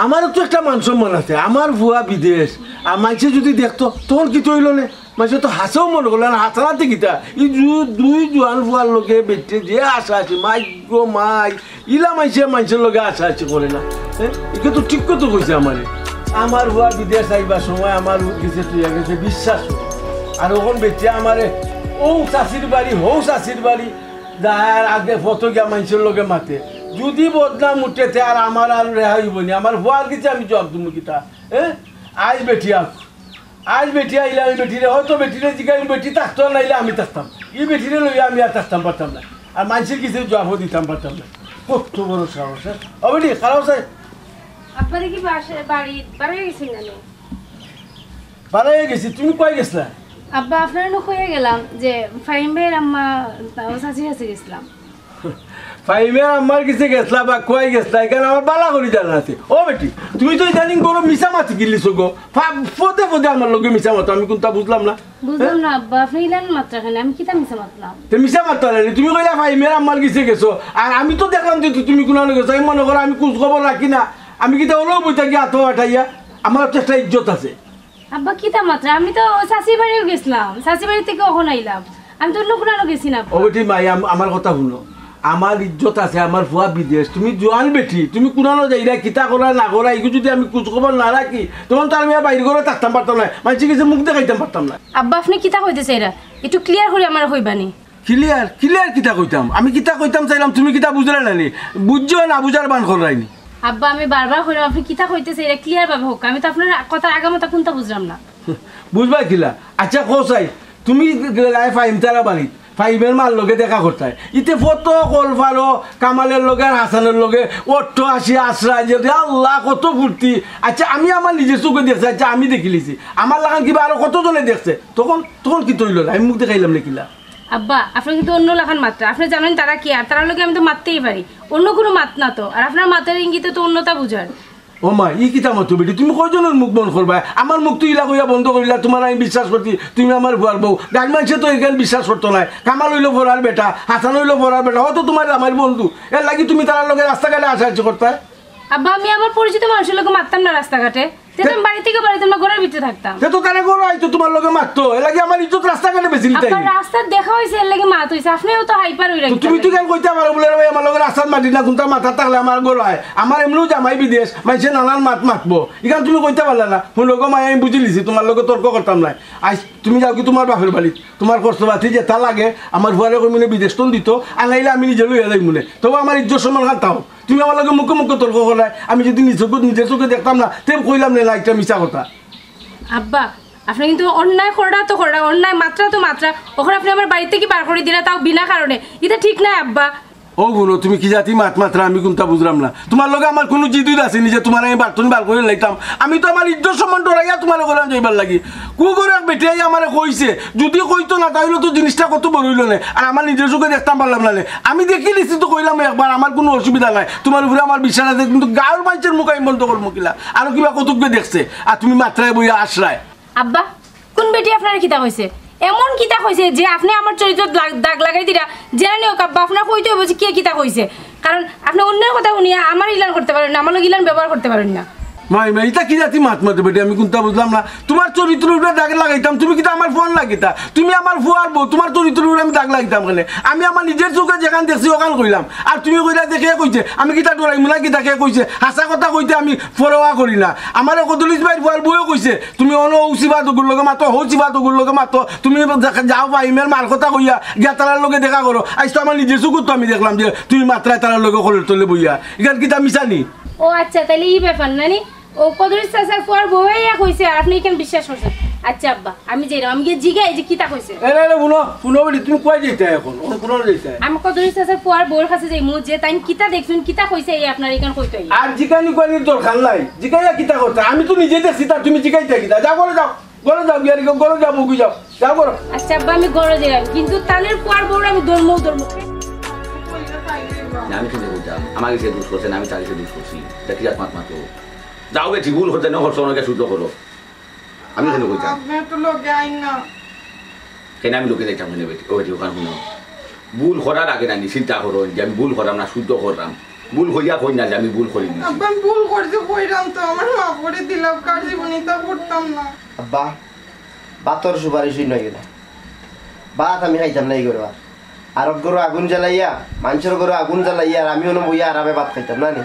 আমারও তো একটা মান সম্মান আছে, আমার ফুয়া বিদেশ, আর মাইনষে যুদি দেখতো, তখন কিতা অইলো নে? মাইনষে তো হাছাউ মনো করলো না, হাছানাতে কিতা? ই দু-, দুই জোয়ান ফুয়ার লগে বেটিয়ে যে আশা আছে, মাই গো মাই, ইলা মাইনষে মাইনষর লগে আশা আছে করে না। হ্যাঁ? ইগু তো ঠিক কথা কইছে আমারে। আমার ফুয়া বিদেশ আইবার সময় আমার গেছে তুই গেছে বিশ্বাস করে। আর অখন বেটিয়ে আমারে অউ চাচির বাড়ি, হউ চাচির বাড়ি, যার আগে ফটো গিয়া মাইনষর লগে মাতে। যুদি বদনাম উঠে তে আর আমার আর রেহাই অইবো নি। আমার ফুয়ার গেছে আমি জবাব দিমু কিতা? হ্যাঁ? আইজ বেটিয়ে আউক। আইজ বেটিয়ে আইলে আমি বেটিরে, হয়তো বেটিরে জিগাইমু, বেটি থাকতো, নাইলে আমি থাকতাম। ই বেটিরে লইয়া আমি আর থাকতাম পারতাম না। আর মাইনষর গেছে জবাবও দিতাম পারতাম না। কত বড় সাহস, হ্যাঁ? ও বেটি, খাড়াও চাই। আব্বা দেখি বাসা, বাড়ি বারই গেছইন না নি? বারই গেছি, তুমি কই গেছলা? আব্বা, আপনারে নু কইয়া গেলাম যে ফাহিম ভাইর আম্মা, ও চাচির কাছে গেছলাম। ফাহিমর আম্মার গেছে গেছলা বা কই গেছলা, ইখান আমার বালা করি জানা আছে। ও বেটি, তুমি তো ইদানিং বড় মিছা মাতি গিলিছো গো। ফা-, পদে পদে আমার লগে মিছা মাতো, আমি কুনতা বুঝলাম না। বুঝলাম না আব্বা, আপনে ইলান মাতরা কেনে? আমি কিতা মিছা মাতলাম? তে মিছা মাততা নানি, তুমি কইলা ফাহিমর আম্মার গেছে গেছো, আর আমি তো দেখলাম যে তু-, তুমি কুনানো গেছো। আমি মনো করো আমি খোঁজ খবর রাখি না, আমি কিতা অলাউ বই থাকি আতো আটাইয়া? আমার তো একটা ইজ্জত আছে। আব্বা কিতা মাতরা, আমি তো চাচির বাড়িও গেছলাম, চাচির বাড়ি থাকি অখন আইলাম, আমি তো অন্য কুনানো গেছি না আব্বা। ও বেটি মাই, আম-, আমার কথা হুনো, আমার ইজ্জত আছে, আমার ফুয়া বিদেশ, তুমি জোয়ান বেটি, তুমি কুনানো যাইরায়, কিতা করায় না করায়, ইগু যুদি আমি খোঁজ খবর না রাখি, তখন তো আমি আর বাইর ঘরো থাকতাম পারতাম নায়, মাইনষর গেছে মুখ দেখাইতাম পারতাম নায়। আব্বা, আপনে কিতা কইতে চাইরা? একটু clear করি আমারে কইবা নি। Clear? Clear কিতা কইতাম? আমি কিতা কইতাম চাইলাম, তুমি কিতা বুঝরায় না নি? বুঝছো না, বুঝার ভান কররায় নি। আব্বা, আমি বারবার কইরাম, আপনে কিতা কইতে চাইরা, clear ভাবে কউক্কা। আমি তো আপনার কথার আগামাথা কুনতা বুঝরাম না। বুঝবায় কিলা? আচ্ছা, কও চাই, তুমি গেলায় ফাহিম তারার বাড়িত, ফাহিমর মার লগে দেখা করতায়। ইতে ফটো কল ফারো, কামালর লগে আর হাসানর লগে, অট্টহাসি আশ্রয়, যে আল্লাহ, কত ফুর্তি। আচ্ছা, আমি আমার নিজর চউখে দেখছি, আচ্ছা, আমি দেখিলিছি। আমার লাখান কিবা আরো কতজনে দেখছে? তখন, তখন কিতা অইলো? আমি মুখ দেখাইলাম না কিলা? আব্বা, আপনে কিন্তু অন্য লাখান মাতরা। আপনে জানইন তারা কে, আর তারার লগে আমি তো মাততেই পারি। অন্য কুনু মাত না তো। আর আপনার মাতর ইঙ্গিতে তো অন্যতা বুঝার। ও মা, ই কিতা মাতো বেটি? তুমি কয়জনর মুখ বন্ধ করবায়? আমার মুখ তো ইলা কইয়া বন্ধ করিলা, তুমার আমি বিশ্বাস করছি, তুমি আমার ফুয়ার বউ। গাঁওর মাইনষে তো ইখান বিশ্বাস করতো নায়। কামাল অইলো ফরার বেটা, হাসান অইলো ফরার বেটা, অতো তুমার আমার বন্ধু। এরলাগি তুমি তারার লগে রাস্তাঘাটে আসাআসি করতায়? আব্বা, আমি আমার পরিচিত মানুষর লগে মাততাম না রাস্তাঘাটে। তে তো আমি বাড়ি থাকি বারইতাম না, ঘরর ভিতরে থাকতাম। তে তো তারা ঘরো আইতো, তুমার লগে মাততো। এরলাগি আমার ইজ্জত রাস্তাঘাটে বেচিলিতায় নি? আব্বা, রাস্তাত দেখা অইছে, এরলাগি মাত অইছে। আপনেও তো hyper অইরা তো গেছইন। তুমি তো কেনে কইতায় পারো বুলে, "রে ভাই, আমার লগে রাস্তাত মাতিস না, কুনতা মাতার থাকলে আমার ঘরো আয়।" আমার এমনেও জামাই বিদেশ, মাইনষে নানান মাত মাতবো। ইখান তুমি কইতায় পারলায় না। হুনো গো মাই, আমি বুঝিলিছি, তুমার লগে তর্ক করতাম নায়। আইজ তুমি যাওগি তুমার বাপর বাড়িত, তুমার খরচপাতি যেতা লাগে, আমার ফুয়ারে কইমুনে বিদেশ থন দিতো, আর নাইলে আমি নিজে লইয়া যাইমুনে। তবু আমার ইজ্জত সম্মান খান থাকউক। তুমি আমার লগে মুখে মুখে তর্ক কররায়, আমি যুদি নিজর চউখে, নিজর চউখে দেখতাম না, তে কইলাম নে না, ইটা মিছা কথা। আব্বা, আপনে কিন্তু অন্যায় কররা তো কররা, অন্যায় মাতরা তো মাতরা, অখন আপনে আমার বাড়ি থাকি বার করি দিরা, তাও বিনা কারণে। ইটা ঠিক নায় আব্বা। ও বুনো, তুমি কি জাতি মাত মাতরায়, আমি কুনতা বুঝরাম না। তুমার লগে আমার কুনু জিদ উদ আছে নি যে তুমারে আমি বাড়ি থনে বার করি লাইতাম? আমি তো আমার ইজ্জত সম্মান ডরাইয়া তুমারে কইলাম যাইবার লাগি। কুগর এক বেটিয়ে আমারে কইছে, যুদি কইতো না, তাইলে তো জিনিসটা কত বড় অইলো নে। আর আমার নিজর চউখে দেখতাম পারলাম না নে। আমি দেখিলিছি তো কইলাম একবার, আমার কুনু অসুবিধা নাই, তুমার উপরে আমার বিশ্বাস আছে, কিন্তু গাউর মানষর মুখ আমি বন্ধ করমু কিলা? আরো কিবা কতগুয়ে দেখছে, আর তুমি মাতরায় বইয়া হাসরায়। আব্বা, কুন বেটিয়ে আপনারে কিতা কইছে? এমন কিতা কইছে যে আপনে আমার চরিত্রত দাগ, দাগ লাগাই দিরা? যেরানি অউক আব্বা, আপনার কইতে অইবো যে কে কিতা কইছে, কারণ আপনে অন্যর কথা হুনিয়া আমার ইলান করতা পারইন না, আমার লগে ইলান ব্যবহার করতা পারইন না। মাই, মাই, ইতা কি জাতি মাত মাতে বেটি? আমি কুনতা বুঝলাম না। তুমার চরিত্রর উপরে দাগ লাগাইতাম, তুমি কিতা আমার ফুয়ার লাগিতা? তুমি আমার ফুয়ার বউ, তুমার চরিত্রর উপরে আমি দাগ লাগাইতাম কেনে? আমি আমার নিজর চউখে যেখান দেখছি অখান কইলাম। আর তুমি কইলা যে কে কইছে, আমি কিতা ডরাইমু না কিতা কে কইছে? হাছা কথা কইতে আমি পরোয়া করি না। আমারে কদলিছ ভাইর ফুয়ার বউয়ে কইছে, তুমি অনো অউ সিফাত অগুর লগে মাতো, হউ সিফাত অগুর লগে মাতো, তুমি যাও ফাহিমের মার কথা কইয়া গিয়া তারার লগে দেখা করো। আইজ তো আমার নিজর চউখে তো আমি দেখলাম যে তুমি মাতরায় তারার লগে কলর তলে বইয়া। ইখান কিতা মিছা নি? ও আচ্ছা, তাইলে ই ব্যাপার না নি? ও কদলিছ চাচার ফুয়ার বউয়ে ইয়া কইছে আর আপনে ইখান বিশ্বাস করছইন? আচ্ছা আব্বা, আমি যাইরাম, আমি গিয়া জিগাই যে কিতা কইছে। এরে, এরে, হুনো, হুনো বেটি, তুমি কই যাইতায় অখন? অখন কুনো যাইতায়? আমি কদলিছ চাচার ফুয়ার বউর কাছে যাইমু যে তাইন কিতা দেখছইন, কিতা কইছে, এই আপনার ইখান কইতো আইয়া। আর জিকানি করানির দরকার নাই, জিকাইয়া কিতা করতায়? আমি তো নিজে দেখছি, তা তুমি জিকাইতায় কিতা? যাও, ঘরো যাও, ঘরো যাও, গিয়া ঘরো যাও, মুগি যাও, যাও ঘরো। আচ্ছা আব্বা, আমি ঘরো যাইরাম, কিন্তু তানর ফুয়ার বউরে আমি ধরমু, ধরমু। না, আমি কেনে কইতাম? আমার গেছে দুষ করছে না, আমি তার গেছে দুষ করছি। ইতা কি জাত মাত মাতো? যাও বেটি, ভুল করতে না করছো, অনেকে শুদ্ধ করো। আমি কেনে কইতাম? আপনে তো লগে আইন না। কেনে আমি লগে যাইতাম কেনে বেটি? ও বেটি, অখান হুনো। ভুল করার আগে না নি চিন্তা করো যে আমি ভুল কররাম না শুদ্ধ কররাম। ভুল কইয়া কই না যে আমি ভুল করি দিছি। আব্বা, আমি ভুল করছি কইরাম তো, আমারে মাফ করি দিলাও, আর জীবনে ইতা করতাম না। আব্বা, ভাতর সুপারিশ অইন না। ভাত আমি খাইতাম না ই ঘরো আর। আরক ঘরো আগুন জ্বালাইয়া, মানষর ঘরো আগুন জ্বালাইয়া, আর আমি অনো বইয়া আরামে ভাত খাইতাম না নি?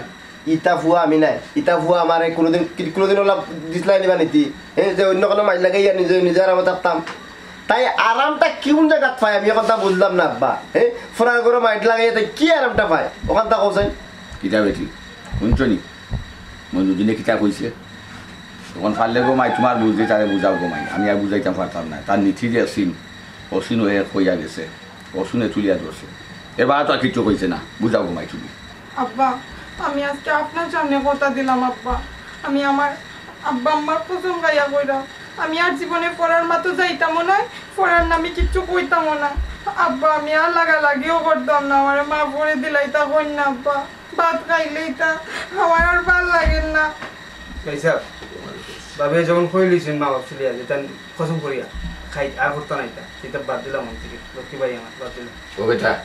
ইতা ফুয়া আমি নায়। ইতা ফুয়া আমারে কুনুদিন, কি-, কুনুদিন অলা দিছলায় নি বা নীতি? হে, যে অইন্য কুনু মাইর লাগাইয়া নিজে, নিজে আরামে থাকতাম। তাই আরামটা কুন জাগাত পায় আমি অখানতা বুঝলাম না আব্বা। হে, ফুয়ার ঘরো মাইর লাগাইয়া তাই কি আরামটা পায়? অখানতা কও চাই। কিতা বেটি? হুনছো নি? মইনুদ্দিনে কিতা কইছে? অখন পারলে গো মাই, তুমার বুঝ দি তারে বুঝাও গো মাই। আমি আর বুঝাইতাম পারতাম না। তার নীতি যে আছিল, অছিন অইয়া কইয়া গেছে। অছিনে তুলিয়া ধরছে। এবার তো আর কিচ্ছু কইছে না। বুঝাও গো মাই তুমি। আব্বা, আমি আজকে আপনার সামনে কথা দিলাম আব্বা। আমি আমার আব্বা আম্মার কসম খাইয়া কইরাম, আমি আর জীবনে ফুয়ার মাতো যাইতামও নায়, ফুয়ার নামে কিচ্ছু কইতামও নায়। আব্বা, আমি আর লাগালাগিও করতাম না, আমারে মাফ করি দিলাইতা কইন না আব্বা। ভাত খাইলেই তা আমার আর ভালা লাগের না। ভাই সাহেব, ভাবিয়ে যখন কইলিছইন মা বাপ চলিয়া যেতা কসম করিয়া খাই আর করতা নাইতা, ইতা বাদ দিলাম মন থাকি। লক্ষ্মী ভাই আমার, বাদ দিলাম। ও বেটা,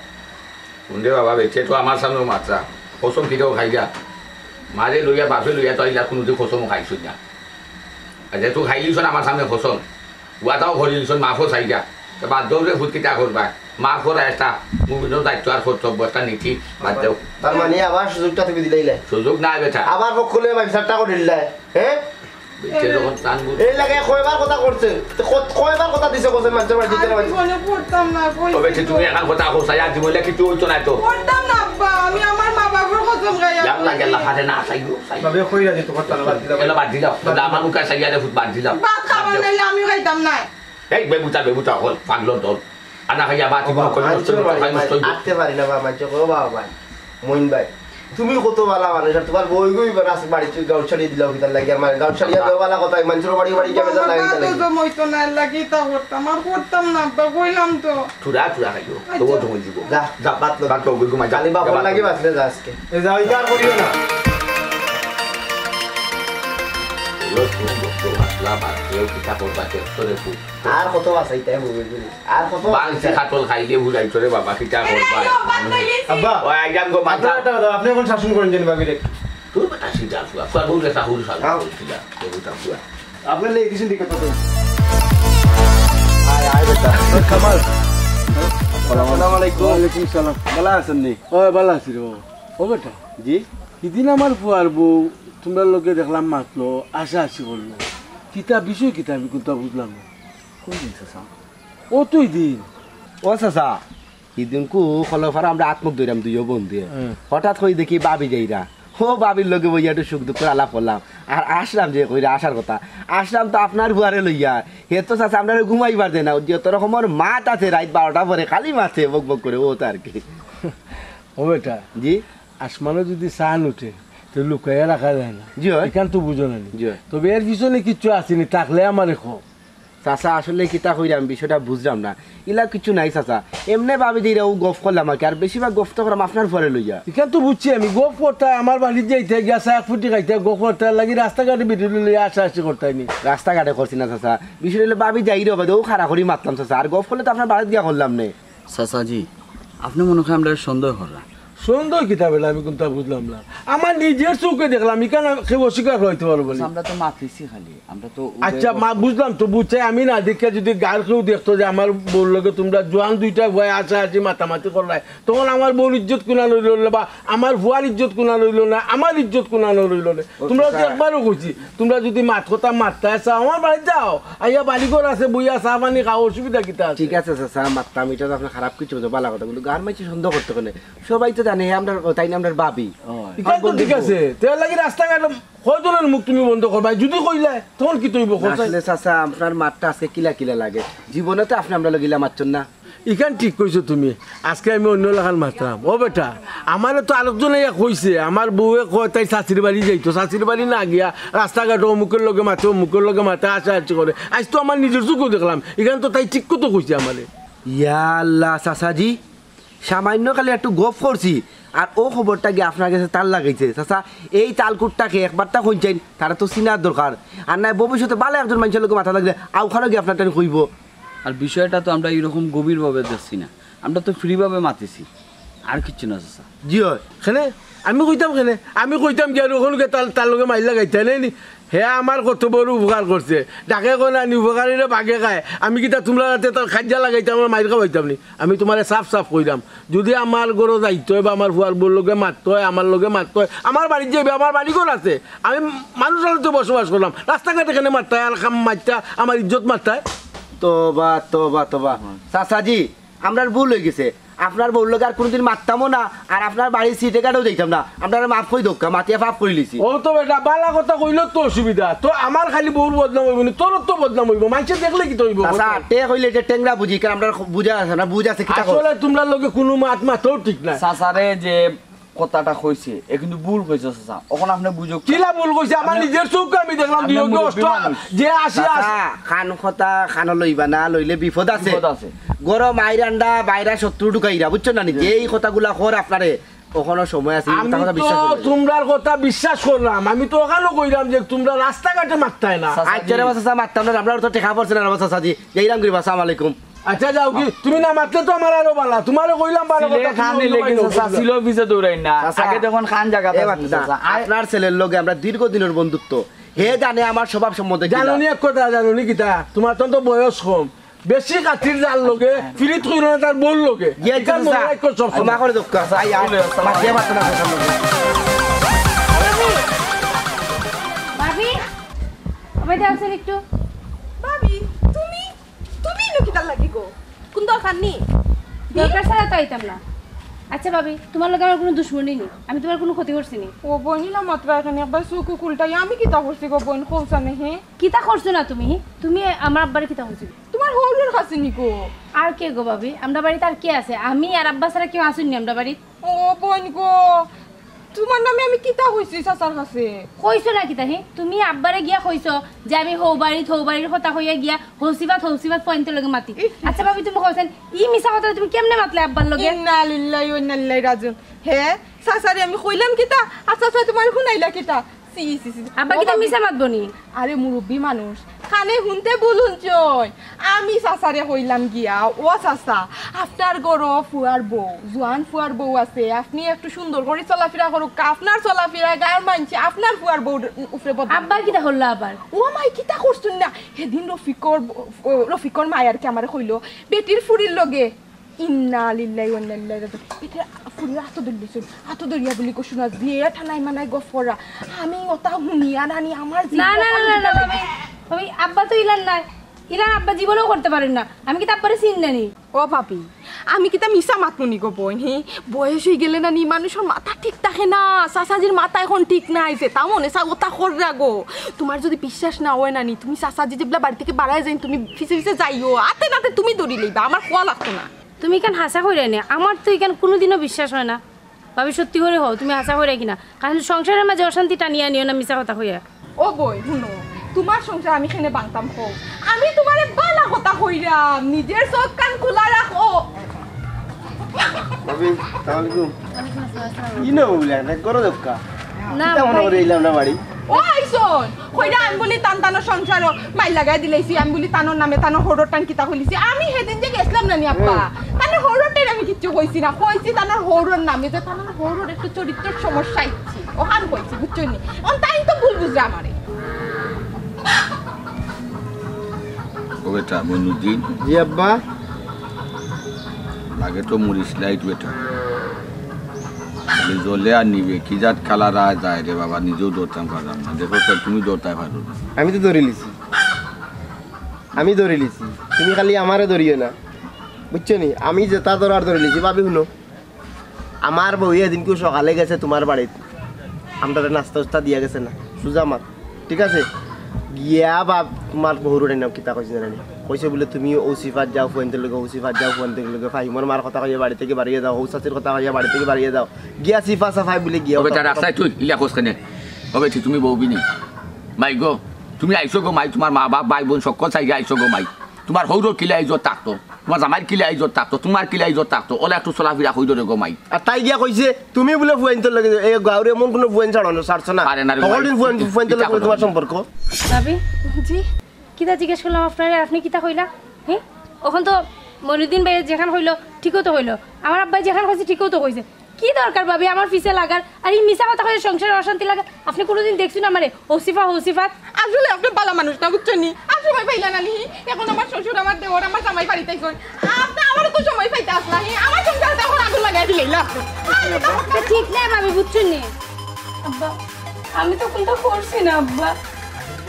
হুন রে বাবা, বেটিয়ে তো আমার সামনেও মাতরা, কসম কিতাও খাইরা। মারে লইয়া, বাপে লইয়া তো ইলা কুনুদিন কসমও খাইছইন না। আর যেহেতু খাইলিছইন আমার সামনে কসম, ওয়াদাও করিলিছইন, মাফও চাইরা। তে বাদ দেও রে ফুত, কিতা করবায়? মাফ করা একটা মুমিনর দায়িত্ব আর কর্তব্য, একটা নীতি, বাদ দেও। তার মানে আবার সুযোগটা তুমি দিলাইলায়? সুযোগ নাই বেটা। আবার পক্ষ লইয়া বিচারটা করিলায়, হে? বেটিয়ে যখন তান বুঝ- এই লাগে কয়বার কথা করছে? তো ক-, কয়বার কথা দিছে, কইছে মানষর বাড়ি যাইতাম না, আর জীবনে করতাম না, কইছি ও বেটি, তো। তুমি অখন কথা কও চাই, আর জীবনে কিচ্ছু অইতো নায় তো। করতাম না আব্বা, আমি আমার মা বাপর কসম খাইয়া ইয়াল্লা, কইছি। ইয়াল্লা, ফাটে না, চাইও, চাইও। ভাবিয়ে কইরা দিতো, করতাম না, বাদ দিলাম। ইয়াল্লা, বাদ দিলাও। বাদ দিলাম। আমার মুখে চাইয়া রে ফুত, বাদ দিলাও। ভাত খাবার নাইলে আমিও খাইতাম নায়। এই বেবুতা, বেবুতা হল, পাগলর দল। আনা খাইয়া বাদ দিলাও, বাবা, কই নষ্ট মানষর হইবো, বাড়ি খাই নষ্ট হইবো। আটতে পারি না বাবা, মানষে কও বাবা ভাই, মইন ভাই। তুমি কত ভালা মানুষ, আর তুমার বউ গই বা আছে বাড়িত গাঁও ছাড়িয়া দিলাও কিতার লাগি? আমার গাঁও ছাড়িয়া দেও ভালা কথা, মানষর বাড়ি বাড়ি গিয়া বেজার লাগে কিতার লাগি? তো জমইতো না, এর লাগি ইতা করতাম, আর করতাম না আব্বা, কইলাম তো। থুড়া থুড়া খাইও, আচ্ছা। তবু জমই দিব। যা, যা, ভাত লও। ভাত লও, গই ঘুমাই, যা, কালি বাপর যা, ভাত লাগি লও। বাঁচলে যা আজকে। এ যাও, ইতা আর করিও না। এলো তুমি বসো, আসলা, ভাত খেয়েও কিতা করবা, দেখছো রে ফুত। আর কত বাঁচাইতায় বউরে? আর কত বাংসি বাঁচাইতায়? কাটল খাইলে বুঝাইতো রে বাবা, কিতা করবা? আব্বা, ওই আইজাম গো, মাথা। আপনার একটা কথা, আপনি এখন শাসন করেন জানি ভাবিরে। তুই বেটা সিধা ফুয়া, ফুয়া বউরে শাহুর শাল আও। করছিলা, বউটা ফুয়া। আপনার লেগে কিছু দিকে তো আয়, আয় বেটা। কামাল। আসসালামু আলাইকুম। ওয়ালাইকুম সালাম। ভালা আছইন নি? ওই, ভালা আছি রে বাবা। ও বেটা। জি? হিদিন আমার ফুয়ার বউ, তুমরার লগে দেখলাম মাতলো, আশা আশি করলো। কিতা বিষয় কিতা আমি কুনতা বুঝলাম না। কোন দিন চাচা? ও তুই দিন। ও চাচা, হিদিনকু খলফার আমরা আত মুখ ধইরাম দুইও বন্ধুয়ে। হুম। হঠাৎ করি দেখি ভাবি যাইরা। ও ভাবির লগে বইয়া একটু সুখ দুঃখর আলাপ করলাম। আর আসলাম যে কইরা আসার কথা। আসলাম তো আপনার ফুয়ারে লইয়া। হে তো চাচা আমরারে ঘুমাইবার দেয় না। যত রকমর মাত আছে রাইত বারোটা পরে খালি মাতে বক বক করে, ও তো আর কি। ও বেটা, জি? আসমানো যদি চান উঠে, তো লুকাইয়া রাখা যায় না। জি অয়। ইখান তো বুঝো না নি? জি অয়। তবে এর পিছনে কিচ্ছু আছে নি, থাকলে আমারে কও। চাচা, আসলে কিতা কইরাম, বিষয়টা বুঝরাম না। ইলা কিচ্ছু নাই চাচা, এমনে ভাবি দিরা অউ গফ করলাম আর কি, আর বেশিরভাগ গফ তো করলাম আপনার ফুয়ারে লইয়া। ইখান তো বুঝছি আমি, গফ করতায় আমার বাড়িত যাইতায়, গিয়া চা এক ফুটি খাইতায়, গফ করতায়, লাগি রাস্তাঘাটে বেটিরে লইয়া আশাআশি করতায় নি। রাস্তাঘাটে করছি না চাচা, বিষয়টা অইলো ভাবি যাইরা বাদে অউ খাড়া করি মাতলাম চাচা, আর গফ করলে তো আপনার বাড়িত গিয়া করলাম নে। চাচাজি, আপনে মনে অয় আমরারে সন্দেহ কররা। সন্দেহ কিতা বেটা, আমি কুনতা বুঝলাম না। আমার নিজর চউখে দেখলাম, ইখান কেউ অস্বীকার করতে পারবো নি। আমরা তো মাতিছি খালি, আমরা তো উদয় আচ্ছা, করছি। মা, বুঝলাম তো, বুঝছি আমি না দেখে যদি গাঁওর কেউ দেখতো যে আমার বউর লগে তুমরা জোয়ান দুইটা ফুয়ায় আশাআশি মাতামাতি কররায়, তখন আমার বউর ইজ্জত কুনানো রইলো না, বা আমার ফুয়ার ইজ্জত কুনানো রইলো না, আমার ইজ্জত কুনানো রইলো না। ও তুমরা তো চাচা। একবারও কইছি, তুমরা যদি মাত কথা মাততায় চাও, আমার বাড়িত যাও, আইয়া বাড়িঘর আছে, বইয়া চা পানি খাও, অসুবিধা কিতা আছে? ঠিক আছে চাচা, মাততাম, ইটা তো আপনার খারাপ কিচ্ছু না, ভালা কথা, কিন্তু গাঁওর মাইনষে সন্দেহ করতো কেনে? সবাই তো জানে, হে আমরার, তাইন আমরার ভাবি। ও। ইখান তো ঠিক আছে, তে এর লাগি রাস্তাঘাটে কয়জনর মুখ তুমি বন্ধ করবায়? যদি কইলায়, তখন কিতা অইবো, কও চাই? আসলে চাচা, আপনার মাতটা আজকে কিলা কিলা লাগে, জীবনে তো আপনে আমরার লগে ইলা মাতছইন না। ইখান ঠিক কইছো তুমি, আজকে আমি অইন্য লাখান মাতরাম। ও বেটা, আমারে তো আরকজন আইয়া কইছে, আমার বউয়ে কয় তাই চাচির বাড়ি যাইতো, চাচির বাড়ি না গিয়া রাস্তাঘাটো অমুকর লগে মাতে, অমুকর লগে মাতে, আশাআশি করে। আইজ তো আমার নিজর চউখে দেখলাম, ইখান তো তাই ঠিক কথা কইছে আমারে। ইয়া আল্লাহ, চাচাজি, সামাইন্য খালি একটু গফ করছি, আর অউ খবরটা গিয়া আপনার গেছে তাল লাগাইছে। চাচা, এই তালকুটটাকে একবারটা কইন চাইন, তারে তো চিনার দরকার। আর নায় ভবিষ্যতে ভালা একজন মাইনষর লগে মাতা লাগলে অউখানো গিয়া আপনারটারে কইবো। আর বিষয়টা তো আমরা ইরকম গভীরভাবে দেখছি না, আমরা তো free ভাবে মাতিছি, আর কিচ্ছু না চাচা। জি অয়। কেনে? আমি কইতাম কেনে? আমি কইতাম গিয়া আর অখন গিয়া তার, তার লগে মাইর লাগাইতায় নায় নি? হে আমার কত বড় উপকার করছে। ডাকে কয় না নি, উপকারীরে বাঘে খায়। আমি কিতা তুমরার আতে তার কাইজ্জা লাগাইতাম, আর মাইর খাওয়াইতাম নি? আমি তুমারে সাফ সাফ কইরাম, যদি আমার ঘরো যাইতো অয় বা আমার ফুয়ার বউর লগে মাততো অয়, আমার লগে মাততো অয়, আমার বাড়িত যাইবে, আমার বাড়িঘর আছে। আমি মানুষ আলোতে বসবাস করলাম, রাস্তাঘাটে কেনে মাততায়, আর খাম মাততায়, আমার ইজ্জত মাততায়। তওবা, তওবা, তওবা। চাচাজি, আমরার ভুল অইগেছে। আপনার বউর লগে আর কুনুদিন মাততামও না, আর আপনার বাড়ির সিটে ঘাটেও যাইতাম না। আপনারে মাফ করি দেউক্কা, মাতিয়া পাপ করিলিছি। ও তো বেটা, ভালা কথা কইলে তো অসুবিধা, তো আমার খালি বউর বদনাম অইবো নি, তোরও তো বদনাম অইবো, মাইনষে দেখলে কিতা অইবো? চাচা, টেক অইলে যে টেংরা বুঝি, কারণ আমরার বুঝা আছে, আমরার বুঝ আছে, কিতা আসলে করবো? তুমরার লগে কুনু মাত মাতাও ঠিক না। চাচারে যে কথাটা কইছে, এ কিন্তু ভুল কইছে চাচা। অখন আপনে বুঝউক্কা। কিলা ভুল কইছে? আমার আপনে, নিজর চউখে আমি দেখলাম, আপনে দুই মুরব্বি অষ্ট, মানুষ। যে আশি চাচা, আছে। কান কথা কানো লইবা না, লইলে বিপদ আছে। বিপদ আছে। ঘরো মাইর আন্ডা, বাইরা শত্রু ঢুকাইরা, বুঝছো না নি? জি। যে এই কথাগুলা কর আপনারে, অখনো সময় আছে, এই আমি কথা তো বিশ্বাস করলাম। তুমরার কথা বিশ্বাস করলাম, আমি তো অখানো কইরাম যে তুমরা রাস্তাঘাটে মাততায় না। চাচা, আচ্ছা রে জি। বাবা, চাচা, মাততাম না, আমরার তো টেকা পড়ছে না রে বাবা, চাচাজি। যাইরাম গি বাবা, আসসালামু আলাইকুম। আচ্ছা, যাও গি, তুমি না মাতলে তো আমার আরো ভালা। তুমারে কইলাম ভালা সিলে কথা, তুমি খান অন্য নিলে মাইর কিন্তু কইলায়। চাচা, সিলো পিছে দৌড়াইন না। চাচা, আগে দেখইন খান জাগাত এ আছে, বাচ্চা, চাচা। আয় আপনার ছেলের লগে আমরার দীর্ঘদিনর বন্ধুত্ব। হে জানে আমার স্বভাব সম্বন্ধে কিলা। জানো নি এক কথা, জানো নি কিতা? তুমার তো, তো বয়স কম। বেশি কাঠির যার লগে, পিরিত কইরো না তার বউর লগে। গিয়া ইখান চাচা, মনে রাখো সব সময়। ক্ষমা করি দেউক্কা। আই, আই, মাতিয়া পারতো না, কথা বলবো। ভাবি, আমায় দাও স্যার একটু। ভাবি, তুমি তুমি ইনো কিতার লাগি গো? কুন দরকার নি? দরকার ছাড়া তো আইতাম না। আচ্ছা ভাবি, তুমার লগে আমার কুনু দুশমনি নি, আমি তুমার কুনু ক্ষতি করছি নি। ও বইন, ইলা মাতরায় কেনে, একবার চউখ উল্টাই, আমি কিতা করছি গো বইন, কও চাইন হে? কিতা করছো না তুমি? তুমি আমার আব্বারে কিতা করছো? তুমার হউরর কাছে নি গো। আর কে গো ভাবি? আমরার বাড়িত আর কে আছে? আমি আর আব্বা ছাড়া কেউ আছইন নি আমরার বাড়িত? ও বইন গো, তুমার নামে আমি কিতা কইছি চাচার কাছে? কইছো না কিতা হে? তুমি আব্বারে গিয়া কইছো যে আমি হউ বাড়িত, হউ বাড়ির কথা কইয়া গিয়া হৌসিফাত, হৌসিফাত পয়েন্টর লগে মাতি। ইস, ইস, আচ্ছা ভাবি, তুমি কইছেন, ই মিছা কথা তুমি কেমনে মাতলে আব্বার লগে? ইন্না লিল্লাহি ওয়া ইন্না ইলাইহি রাজিউন। হে, চাচারে আমি কইলাম কিতা? আর চাচায় তুমারে হুনাইলা কিতা? ছি, ছি, ছি। আব্বা ও কিতা ভাবি। মিছা মাতবো নি? আরে মুরব্বি মানুষ, কানে হুনতে ভুল হুনছইন। আমি চাচারে কইলাম গিয়া, "ও চাচা, আপনার ঘরো ফুয়ার বউ, জোয়ান ফুয়ার বউ আছে, আপনে একটু সুন্দর করি চলাফিরা করউক্কা, আপনার চলাফিরা গাঁওর মাইনষে আপনার ফুয়ার বউর উপরে বদনাম।" আব্বা কিতা করলা আবার? ও মাই, কিতা করছইন না? হেদিন রফিকর ব-, রফিকর মায় আর কি আমারে কইলো, বেটির ফুড়ির লগে ইন্না লিল্লাহি ওয়া ইন্না ইলাইহি রাজিউন। ইটা ফুড়ির আতো ধরলিছইন। আতো ধরিয়া বুলি কইছইন না, যে ঠানাই মানাই গফ করা। আমি ওটা হুনিয়া নানি আমার না, না, না, না, না, জিব্বা না, ভাবি, ভাবি, আব্বা তো ইলান নায়। ইলান আব্বা জীবনেও করতে পারইন না। আমি কিতা আব্বারে চিনি না নি? ও ভাবি, আমি কিতা মিছা মাতমু নি গো বইন, হি? বয়স অইগেলে নানি মানুষর মাথা ঠিক থাকে না। চাচাজির মাথা এখন ঠিক নাই, যেটা মনে চায় ওটা কররা গো। তুমার যদি বিশ্বাস না অয় নানি, তুমি চাচাজি যেবলা বাড়ি থাকি বারাই যাইন, তুমি পিছে পিছে যাইও, আতে নাতে তুমি ধরি লইবা, আমার কওয়া লাগতো না। তুমি ইখান হাছা কইরায় নি, আমার তো ইখান কুনুদিনও বিশ্বাস অয় না। ভাবি, সত্যি করি কও, তুমি হাছা কইরায় কিনা? কারণ সংসারর মাঝে অশান্তি টানিয়া আনিও না মিছা কথা কইয়া। ও বইন, হুনো, তুমার সংসার আমি কেনে ভাংতাম কও? আমি তুমারে বালা কথা কইরাম, নিজর চউখ কান খুলা রাখো। ভাবি, সালাম আলাইকুম। ইনো বলে, না করো দক্কা। না, কিতা মনে ভাই। করি আইলাম না বাড়ি? ও আইছইন, কইরা আমি বুলি তান তানর সংসারো মাইর লাগাই দিলাইছি, আমি বুলি তানর নামে তানর হউরর টান কিতা কইলিছি। আমি হেদিন যে গেছলাম না নি আব্বা, হুম। তানর হউরর টান আমি কিচ্ছু কইছি না, কইছি তানর হউরর নামে যে তানর হউরর একটু চরিত্রর সমস্যা আইছে, অখান কইছি, বুঝছইন নি? অন তাইন তো ভুল বুঝরা আমারে। ও বেটা, মইনুদ্দিন। জি আব্বা। লাগে তো মরিচ লাইট বেটা। খালি জ্বলে আর নিবে, কি জাত কালা রায় যায় রে বাবা, নিজেও ধরতাম পারলাম না। দেখো স্যার, তুমি ধরতায় পারো না। আমি তো ধরিলিছি, আমি ধরিলিছি, তুমি খালি আমারে ধরিও না, বুঝছো নি? আমি যেতা ধরার ধরিলিছি। ভাবি হুনো, আমার বউয়ে এদিনকু সকালে গেছে তুমার বাড়িত, আমরারে নাস্তা উস্তা দিয়া গেছে না, সুজা মাত, ঠিক আছে? গিয়া বাপ তুমার বউর ওরে নাম কিতা কইছে জানো নি? কইছে বুলে, "তুমি অউ সিফাত যাও, ফুয়াইন্তর লগে, অউ সিফাত যাও, ফুয়াইন্তর লগে, ফাহিমর মার কথা কইয়া বাড়ি থাকি বারইয়া যাও, অউ চাচির কথা কইয়া বাড়ি থাকি বারইয়া যাও।" গিয়া সিফা সাফাই বুলে গিয়া ও বেটা, রাস্তায় তুই ইলা কস কেনে? ও বেটি, তুমি বউ বিনি? মাই গো, তুমি আইছো গো মাই, তুমার মা বাপ, ভাই বইন সকল চাইয়া আইছো গো মাই। তুমার হউরর কিলা ইজ্জত থাকতো, তুমার জামাইর কিলা ইজ্জত থাকতো, তুমার কিলা ইজ্জত থাকতো, অলা একটু চলাফিরা করি ধরো গো মাই। আর তাই গিয়া কইছে, তুমি বুলে ফুয়াইন্তর লগে, এই গাউরে এমন কুনু ফুয়াইন ছাড়ো না, ছাড়ছো না। আরে না রে ভাই। হকলদিন ফুয়াইন, ফুয়াইন্তর লগে তুমার সম্পর্ক। ভাবি, জি? কিতা জিজ্ঞেস করলাম আপনারে, আপনে কিতা কইলা? হি? অখন তো মইনুদ্দিন ভাইয়ে যেখান কইলো, ঠিকউ তো কইলো। আমার আব্বায় যেখান কইছে, ঠিকউ তো কইছে। কি দরকার ভাবি আমার পিছে লাগার? আর ই মিছা কথা কইয়া সংসারে অশান্তি লাগার। আপনে কুনুদিন দেখছইন আমারে? অউ সিফা, অউ সিফাত। আসলে আপনে বালা মানুষ না, বুঝছইন নি? আর সময় পাইলা না নি? অখন আমার শ্বশুর, আমার দেওর, আমার জামাই বাড়িত আইছইন। আপনে আমারও তো সময় পাইতা আছলা নি। আমার সংসারো তো অখন আগুন লাগাই দিলাইলা আপনে। ইটা ঠিক নায় ভাবি, বুঝছইন নি? আব্বা, আমি তো কুন্তা করছি না আব্বা।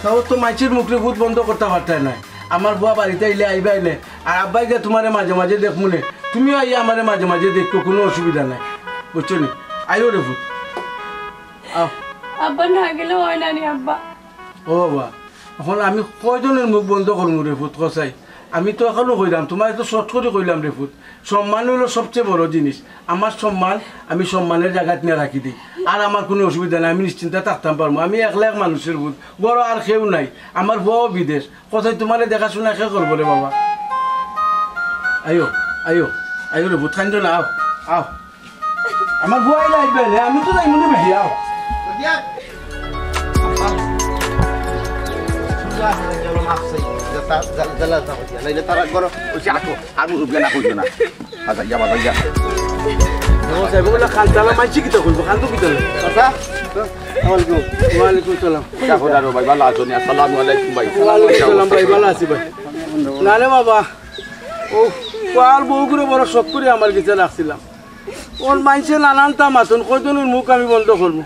তাও তো মাইনষর মুখরে ভূত বন্ধ করতা পারতায় নায়। আমার ফুয়া বাড়িত আইলে আইবায় নে। আর আব্বায় গিয়া তুমারে মাঝে মাঝে দেখমু নে। তুমিও আইয়া আমারে মাঝে মাঝে দেখো, কুনু অসুবিধা নাই। বুঝছো নি? আইও রে ফুত। আও। আব্বা না গেলে অয় না নি আব্বা। ও বাবা, অখন আমি কয়জনর মুখ বন্ধ করমু রে ফুত, কছাই? আমি তো অখনো কইলাম, তুমারে তো short করি কইলাম রে ফুত। সম্মান অইলো সবচেয়ে বড় জিনিস। আমার সম্মান, আমি সম্মানর জাগাত নিয়া রাখি দেই। আর আমার কুনু অসুবিধা নাই, আমি নিশ্চিন্তে থাকতাম পারমু। আমি একলা এক মানুষর ফুত, ঘরো আর কেউ নাই, আমার ফুয়াও বিদেশ। কছাই তুমারে দেখাশুনা কে করবো রে বাবা? আইও, আইও, আইও রে ফুত, কাইন্দো না, আও, আও। আমার ফুয়া আইলে আইবায় নে, আমি তো যাইমু নে বেটি, আও। নাইলে তারা করো, ওই যে আটো, আর মুরব্বি না কইছো না। বাজাইয়া, বাজাইয়া। ও সাহেব, ওগুলা কান্তালা মাইনষে কিতা কইবো? কান্দো কিতা লাগি? চাচা, আসসালামু আলাইকুম। ওয়ালাইকুম সালাম। ইয়া খোদা রে ভাই, ভালা আছো নি? আসসালামু আলাইকুম ভাই। ওয়ালাইকুম সালাম ভাই, ভালা আছি ভাই। না রে বাবা, ও, ফুয়ার বউগুরে বড় শখ করি আমার গেছে রাখছিলাম। অখন মাইনষে নানানতা মাতইন, কয়জনর মুখ আমি বন্ধ করমু?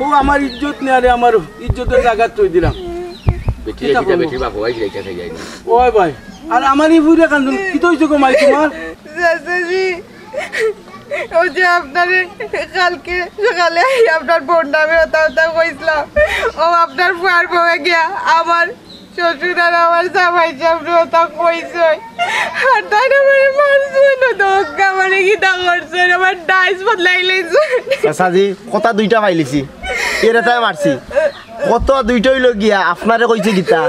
ও আমার ইজ্জত নিয়ারে আমার ইজ্জতর জাগাত থই দিলাম। বেটি, কিতা বেটি, করমু? বেটি, বাপ, ওই যে এটা খাই যায়নি। ওই ভাই, আর আমার ই ফুড়িয়ে কান্দইন, কিতা অইছে গো মাই তুমার? চাচাজি, অউ যে আপনারে কালকে সকালে আপনার বউর নামে অতা অতা কইছলাম, অউ আপনার ফুয়ার বউয়ে গিয়া আমার শ্বশুর আর আমার জামাইর সামনে অতা কইছে। আর তাইন আমারে মারছইন, অতা আমারে কিতা করছইন, আমার dress বদলাইলাইছইন। চাচাজি, কথা দুইটা পাইলিছি, এরে তাই মারছি। কথা দুইটা অইলো গিয়া, আপনারে কইছে কিতা,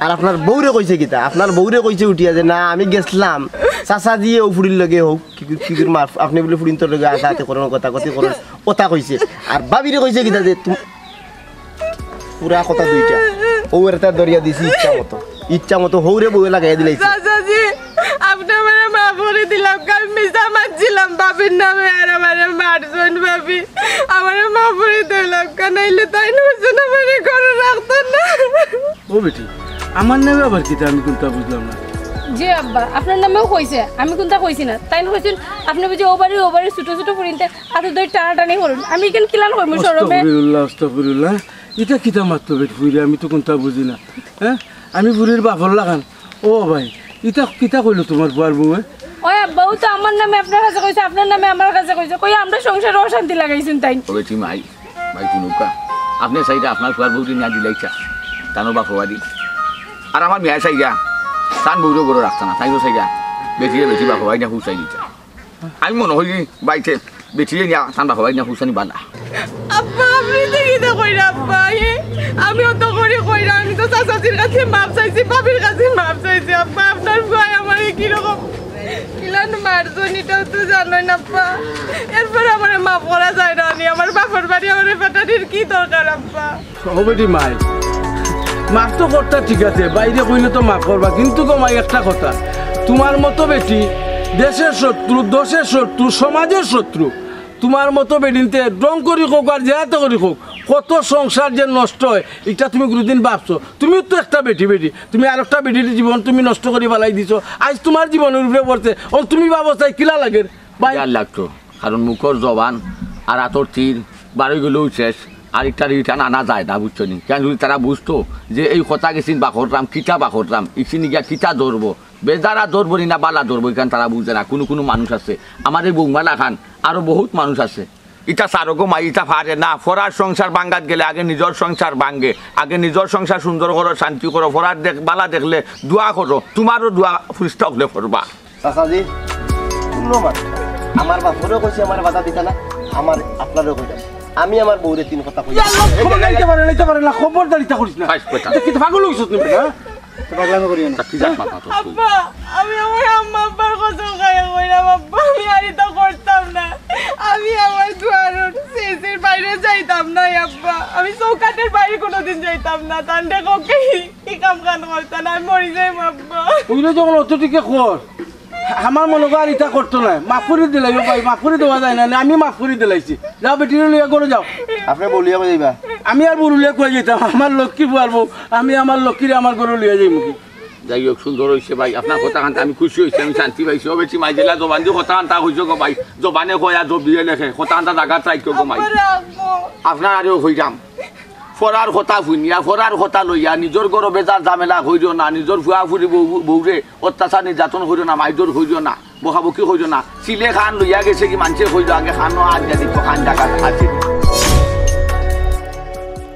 আর আপনার বউরে কইছে কিতা। আপনার বউরে কইছে উঠিয়া যে, "না, আমি গেছলাম, চাচাজিয়ে অউ ফুড়ির লগে হউক, কি, কি, কি করে মার, আপনে বুলে ফুড়িন্তর লগে আতা আতি করইন, কথা কতি করইন", অতা কইছে। আর ভাবিরে কইছে কিতা যে, "তুম-, পুরা কথা দুইটা।" অউ এরে তাই ধরিয়া দিছি ইচ্ছা মতো, ইচ্ছা মতো হউরে বউয়ে লাগাইয়া দিলাইছে। চাচাজি, আপনে আমারে মাফ করি দিলাউক্কা, আমি মিছা মাতছিলাম ভাবির নামে, আর আমারে মারছইন ভাবি। আমারে মাফ করি দিলাউক্কা, নাইলে তাইন কইছইন আমারে ঘরো রাখতা না। ও বেটি, আমার নামে আবার কিতা? আমি কুন্তা বুঝলাম না। জি আব্বা, আপনার নামেও কইছে, আমি কুন্তা কইছি না। তাইন কইছইন, আপনে বুঝি অউ বাড়ির, অউ বাড়ির ছুটো ছুটো ফুড়িন্তে আতো ধরি টানাটানি করইন। আমি ইখান কিলান কইমু শরমে? আস্তাগফিরুল্লাহ, আস্তাগফিরুল্লাহ। ইটা কিতা মাতলো বেটি ফুড়িয়ে? আমি তো কুন্তা বুঝি না। হ্যাঁ? আমি ফুড়ির বাপর লাখান। ও ভাই, ইতা কিতা কইলো তুমার ফুয়ার বউয়ে? ওই আব্বা, অউ তো আমার নামে আপনার কাছে কইছে, আপনার নামে আমার কাছে কইছে। কইয়া আমরার সংসারো অশান্তি লাগাইছইন তাইন। ও বেটি মাই, মাই হুনুক্কা, আপনে চাইরা আপনার ফুয়ার বউরে নিয়া দিলাইতা তান বাপর বাড়ি। আর আমার মিয়ায় চাইরা তান বউরে ঘরো রাখতা না, তাইনও চাইরা বেটিরে বেটির বাপর বাড়ি নিয়া পৌঁছাই দিতা। আমি মনো করি বাইতে বেটিরে নিয়া তান বাপর বাড়ি নিয়া পৌঁছানি বালা। আব্বা, আপনি তো কিতা কইরা আব্বা? এ, আমি অত করি কইরা, আমি তো চাচাজির কাছে মাফ চাইছি, ভাবির কাছে মাফ চাইছি আব্বা। আপনার ভাই আমারে কিরকম ইলান মারছইন, ইটাও তো জানইন আব্বা। এরপর আমারে মাফ করা যায় না নি? আমার বাপর বাড়ি আমারে পাঠানির কি দরকার আব্বা? ও বেটি মাই, মাফ তো করতা ঠিক আছে, বাইরে কইলে তো মাফ করবা, কিন্তু গো মাই একটা কথা, তোমার মতো বেটি দেশের শত্রু, দশের শত্রু, সমাজের শত্রু। তোমার মতো বেটিন্তে ঢং করি কউক আর যেতা করি কউক, কত সংসার যে নষ্ট অয়, ইটা তুমি কোনোদিন ভাবছো? তুমিও তো একটা বেটি বেটি, তুমি আরোকটা বেটির জীবন তুমি নষ্ট করি ফালাই দিছো। আইজ তোমার জীবনর উপরে পড়ছে, অখন তুমি ভাবো চাই কিলা লাগের? ভাই, আর লাগতো, কারণ মুখর জবান আর আতর তীর বারই গেলেও শেষ, আর একটা return আনা যায় না, বুঝছো নি? কেন যদি তারা বুঝতো যে এই কথা গেছিন বাকররাম, কিতা বাকররাম, ইসিনি গিয়া কিতা ধরবো, বেজারা ধরবো নি না বালা ধরবো, ইখান তারা বুঝে না। কোনো কোনো মানুষ আছে, আমার এই বৌমা লাখান আরো বহুত মানুষ আছে। ইটা সারো গো মাই, ইটা ফারে না। ফরার সংসার ভাঙ্গাত গেলে আগে নিজর সংসার ভাঙ্গে, আগে নিজর সংসার সুন্দর করো, শান্তি করো। ফরার দেখ, বালা দেখলে দোয়া করো, তোমারও দোয়া ফিরিস্তা হকলে করবা। চাচাজি, শুনো মা, আমার বাপরেও কইছি আমার বাধা দিতা না, আমার আপনারেও কইতাম। আমি আমার বউরে তিন কথা কই। ইয়া আল্লাহ, খবর লইতে পারে, লইতে পারে না, খবরদার ইতা করিস না। খাইস বেটা। এটা কি পাগল হইছস নি বেটা? তো পাগলামি করিও না। তা কি জাত মাত মাতস তুই? আব্বা, আমি আমার আম্মা আব্বার কসম খাইয়া কইরাম আব্বা, আমি আর ইতা করতাম না। আমি আমার দুয়ারর সিসির বাইরে যাইতাম না আব্বা। আমি চৌকাঠের বাইরে কোনোদিন যাইতাম না। তানরে কউক্কা ই কাম কান করতা না, আমি মরি যাইমু আব্বা। ওইটা যখন অত টিকে কর, আমার মনে কর আর ইতা করতো না। মাফ করি দিলাই, ও ভাই, মাফ করি দেওয়া যায় না, না, আমি মাফ করি দিলাইছি। যাও, বেটিরে লইয়া ঘরো যাও। আপনি বলিয়া কই যাইবা? আমি আর বড় লইয়া কই যাইতাম? আমার লক্ষ্মী ফুয়ার বউ, আমি আমার লক্ষ্মীরে আমার ঘরো লইয়া যাইমু কি? যাই হোক, সুন্দর হইছে ভাই, আপনার কথা কান্তা আমি খুশি হইছি, আমি শান্তি পাইছি। ও বেটি মাই, যেলা জবান দি কথা কান্তা কইছো গো ভাই, জবানে কয় আর জব দিয়ে লেখে, কথা কান্তা জাগাত রাখো গো মাই। আব্বা রাখবো। আপনার আরেও কইরাম, ফরার কথা হুনিয়া, ফরার কথা লইয়া, নিজর ঘরো বেজার ঝামেলা কইরো না, নিজর ফুয়া ফুরি বউ, বউরে অত্যাচার নির্যাতন কইরো না, মাইরধর কইরো না, বকাবকি কইরো না। সিলে খান লইয়া গেছে কি মানষে কইলো আগে খানো আর যদি তো খান জাগাত আছে।